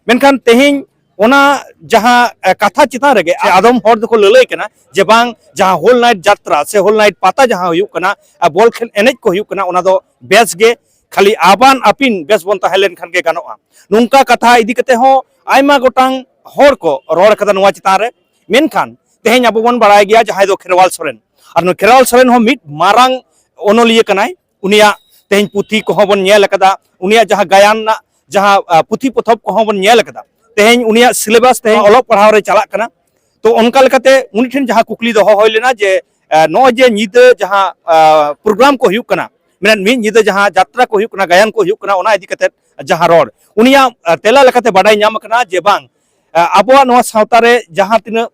ᱢᱮᱱᱠᱷᱟᱱ ᱛᱮᱦᱮᱧ ᱚᱱᱟ ᱡᱟᱦᱟᱸ, ᱮ, ᱠᱟᱛᱷᱟ ᱪᱮᱛᱟᱱ ᱨᱮᱜᱮ ᱟᱫᱚᱢ ᱦᱚᱲ ᱫᱚᱠᱚ ᱞᱟᱹᱞᱟᱹᱭ ᱠᱟᱱᱟ ᱡᱮ ᱵᱟᱝ, ᱡᱟᱦᱟᱸ ᱦᱳᱞ ᱱᱟᱭᱤᱴ ᱡᱟᱛᱨᱟ ᱥᱮ ᱦᱳᱞ ᱱᱟᱭᱤᱴ ᱯᱟᱛᱟ ᱡᱟᱦᱟᱸ ᱦᱩᱭᱩᱜ ᱠᱟᱱᱟ, ᱟᱨ ᱵᱚᱞ ᱠᱷᱮᱞ ᱮᱱᱮᱡ ᱠᱚ ᱦᱩᱭᱩᱜ ᱠᱟᱱᱟ, ᱚᱱᱟ ᱫᱚ ᱵᱮᱥ ᱜᱮ ᱠᱷᱟᱹᱞᱤ ᱟᱵᱟᱱ ᱟᱹᱯᱤᱱ ᱵᱮᱥ ᱵᱚᱱ ᱛᱟᱦᱮᱸ ᱞᱮᱱᱠᱷᱟᱱ ᱜᱮ ᱜᱟᱱᱚᱜᱼᱟ᱾ ᱱᱚᱝᱠᱟ ᱠᱟᱛᱷᱟ ᱤᱫᱤ ᱠᱟᱛᱮ ᱦᱚᱸ ᱟᱭᱢᱟ ᱜᱚᱴᱟᱝ ᱦᱚᱲ ᱠᱚ ᱨᱚᱲ ᱠᱟᱫᱟ ᱱᱚᱣᱟ ᱪᱮᱛᱟᱱ ᱨᱮ᱾ ᱢᱮᱱᱠᱷᱟᱱ ᱛᱮᱦᱮᱧ ᱟᱵᱚ ᱵᱚᱱ ᱵᱟᱲᱟᱭ ᱜᱮᱭᱟ, ᱡᱟᱦᱟᱸᱭ ᱫᱚ ᱠᱷᱮᱨᱣᱟᱞ ᱥᱚᱨᱮᱱ, ᱟᱨ ᱱᱩᱭ ᱠᱷᱮᱨᱣᱟᱞ ᱥᱚᱨᱮᱱ ᱦᱚᱸ ᱢᱤᱫ ᱢᱟᱨᱟᱝ ᱚᱱᱚᱞᱤᱭᱟᱹ ᱠᱟᱱᱟᱭ᱾ ᱩᱱᱤᱭᱟᱜ ᱛᱮᱦᱮᱧ ᱯᱩᱛᱷᱤ ᱠᱚᱦᱚᱸ ᱵᱚᱱ ᱧᱮᱞ ᱟᱠᱟᱫᱟ, ᱩᱱᱤᱭᱟᱜ ᱡᱟᱦᱟᱸ ᱜᱟᱭᱟᱱ ᱨᱮᱱᱟᱜ ᱡᱟᱦᱟᱸ, ᱟ, ᱯᱩᱛᱷᱤ ᱯᱚᱛᱚᱵ ᱠᱚᱦᱚᱸ ᱵᱚᱱ ᱧᱮᱞ ᱟᱠᱟᱫᱟ᱾ ᱛᱮᱦᱮᱧ ᱩᱱᱤᱭᱟᱜ ᱥᱤᱞᱮᱵᱟᱥ ᱛᱮᱦᱮᱧ ᱚᱞᱚᱜ ᱯᱟᱲᱦᱟᱣ ᱨᱮ ᱪᱟᱞᱟᱜ ᱠᱟᱱᱟ᱾ ᱛᱚ, ᱚᱱᱠᱟ ᱞᱮᱠᱟᱛᱮ ᱩᱱᱤ ᱴᱷᱮᱱ ᱡᱟᱦᱟᱸ ᱠᱩᱠᱞᱤ ᱫᱚᱦᱚ ᱦᱩᱭ ᱞᱮᱱᱟ ᱡᱮ, ᱟ, ᱱᱚᱜᱼᱚᱭ ᱡᱮ ᱧᱤᱫᱟᱹ ᱡᱟᱦᱟᱸ, ᱟ, ᱯᱨᱳᱜᱨᱟᱢ ᱠᱚ ᱦᱩᱭᱩᱜ ᱠᱟᱱᱟ, ᱢᱮᱱ ᱢᱤᱫ ᱧᱤᱫᱟᱹ ᱡᱟᱦᱟᱸ ᱡᱟᱛᱨᱟ ᱠᱚ ᱦᱩᱭᱩᱜ ᱠᱟᱱᱟ, ᱜᱟᱭᱟᱱ ᱠᱚ ᱦᱩᱭᱩᱜ ᱠᱟᱱᱟ, ᱚᱱᱟ ᱤᱫᱤ ᱠᱟᱛᱮ ᱡᱟᱦᱟᱸ ᱨᱚᱲ, ᱩᱱᱤᱭᱟᱜ, ᱟ, ᱛᱮᱞᱟ ᱞᱮᱠᱟᱛᱮ ᱵᱟᱰᱟᱭ ᱧᱟᱢ ᱟᱠᱟᱱᱟ ᱡᱮ ᱵᱟᱝ, ᱟ, ᱟᱵᱚᱣᱟᱜ ᱱᱚᱣᱟ ᱥᱟᱶᱛᱟ ᱨᱮ ᱡᱟᱦᱟᱸ ᱛᱤᱱᱟᱹᱜ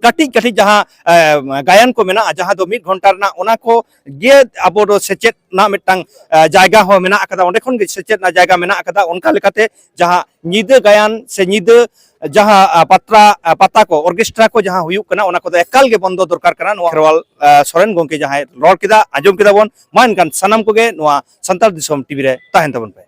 ᱠᱟᱹᱴᱤᱡ ᱠᱟᱹᱴᱤᱡ ᱡᱟᱦᱟᱸ, ᱮ, ᱜᱟᱭᱟᱱ ᱠᱚ ᱢᱮᱱᱟᱜᱼᱟ, ᱡᱟᱦᱟᱸ ᱫᱚ ᱢᱤᱫ ᱜᱷᱚᱱᱴᱟ ᱨᱮᱱᱟᱜ, ᱚᱱᱟ ᱠᱚ ᱜᱮ ᱟᱵᱚ ᱫᱚ ᱥᱮᱪᱮᱫ ᱨᱮᱱᱟᱜ ᱢᱤᱫᱴᱟᱝ, ᱮ, ᱡᱟᱭᱜᱟ ᱦᱚᱸ ᱢᱮᱱᱟᱜ ᱟᱠᱟᱫᱟ, ᱚᱸᱰᱮ ᱠᱷᱚᱱ ᱜᱮ ᱥᱮᱪᱮᱫ ᱨᱮᱱᱟᱜ ᱡᱟᱭᱜᱟ ᱢᱮᱱᱟᱜ ᱟᱠᱟᱫᱟ᱾ ᱚᱱᱠᱟ ᱞᱮᱠᱟᱛᱮ ᱡᱟᱦᱟᱸ ᱧᱤᱫᱟᱹ ᱜᱟᱭᱟᱱ ᱥᱮ ᱧᱤᱫᱟᱹ ᱡᱟᱦᱟᱸ, ᱟ, ᱯᱟᱛᱨᱟ, ᱟ, ᱯᱟᱛᱟ ᱠᱚ, ᱚᱨᱠᱮᱥᱴᱨᱟ ᱠᱚ ᱡᱟᱦᱟᱸ ᱦᱩᱭᱩᱜ ᱠᱟᱱᱟ, ᱚᱱᱟ ᱠᱚᱫᱚ ᱮᱠᱟᱞ ᱜᱮ ᱵᱚᱱᱫᱚ ᱫᱚᱨᱠᱟᱨ ᱠᱟᱱᱟ᱾ ᱱᱚᱣᱟ ᱠᱷᱮᱨᱣᱟᱞ, ᱟ, ᱥᱚᱨᱮᱱ ᱜᱚᱢᱠᱮ ᱡᱟᱦᱟᱸᱭ ᱨᱚᱲ ᱠᱮᱫᱟ, ᱟᱸᱡᱚᱢ ᱠᱮᱫᱟ ᱵᱚᱱ᱾ ᱢᱟ ᱮᱱᱠᱷᱟᱱ ᱥᱟᱱᱟᱢ ᱠᱚᱜᱮ ᱱᱚᱣᱟ ᱥᱟᱱᱛᱟᱲ ᱫᱤᱥᱚᱢ ᱴᱤᱵᱷᱤ ᱨᱮ ᱛᱟᱦᱮᱱ ᱛᱟᱵᱚᱱ ᱯᱮ᱾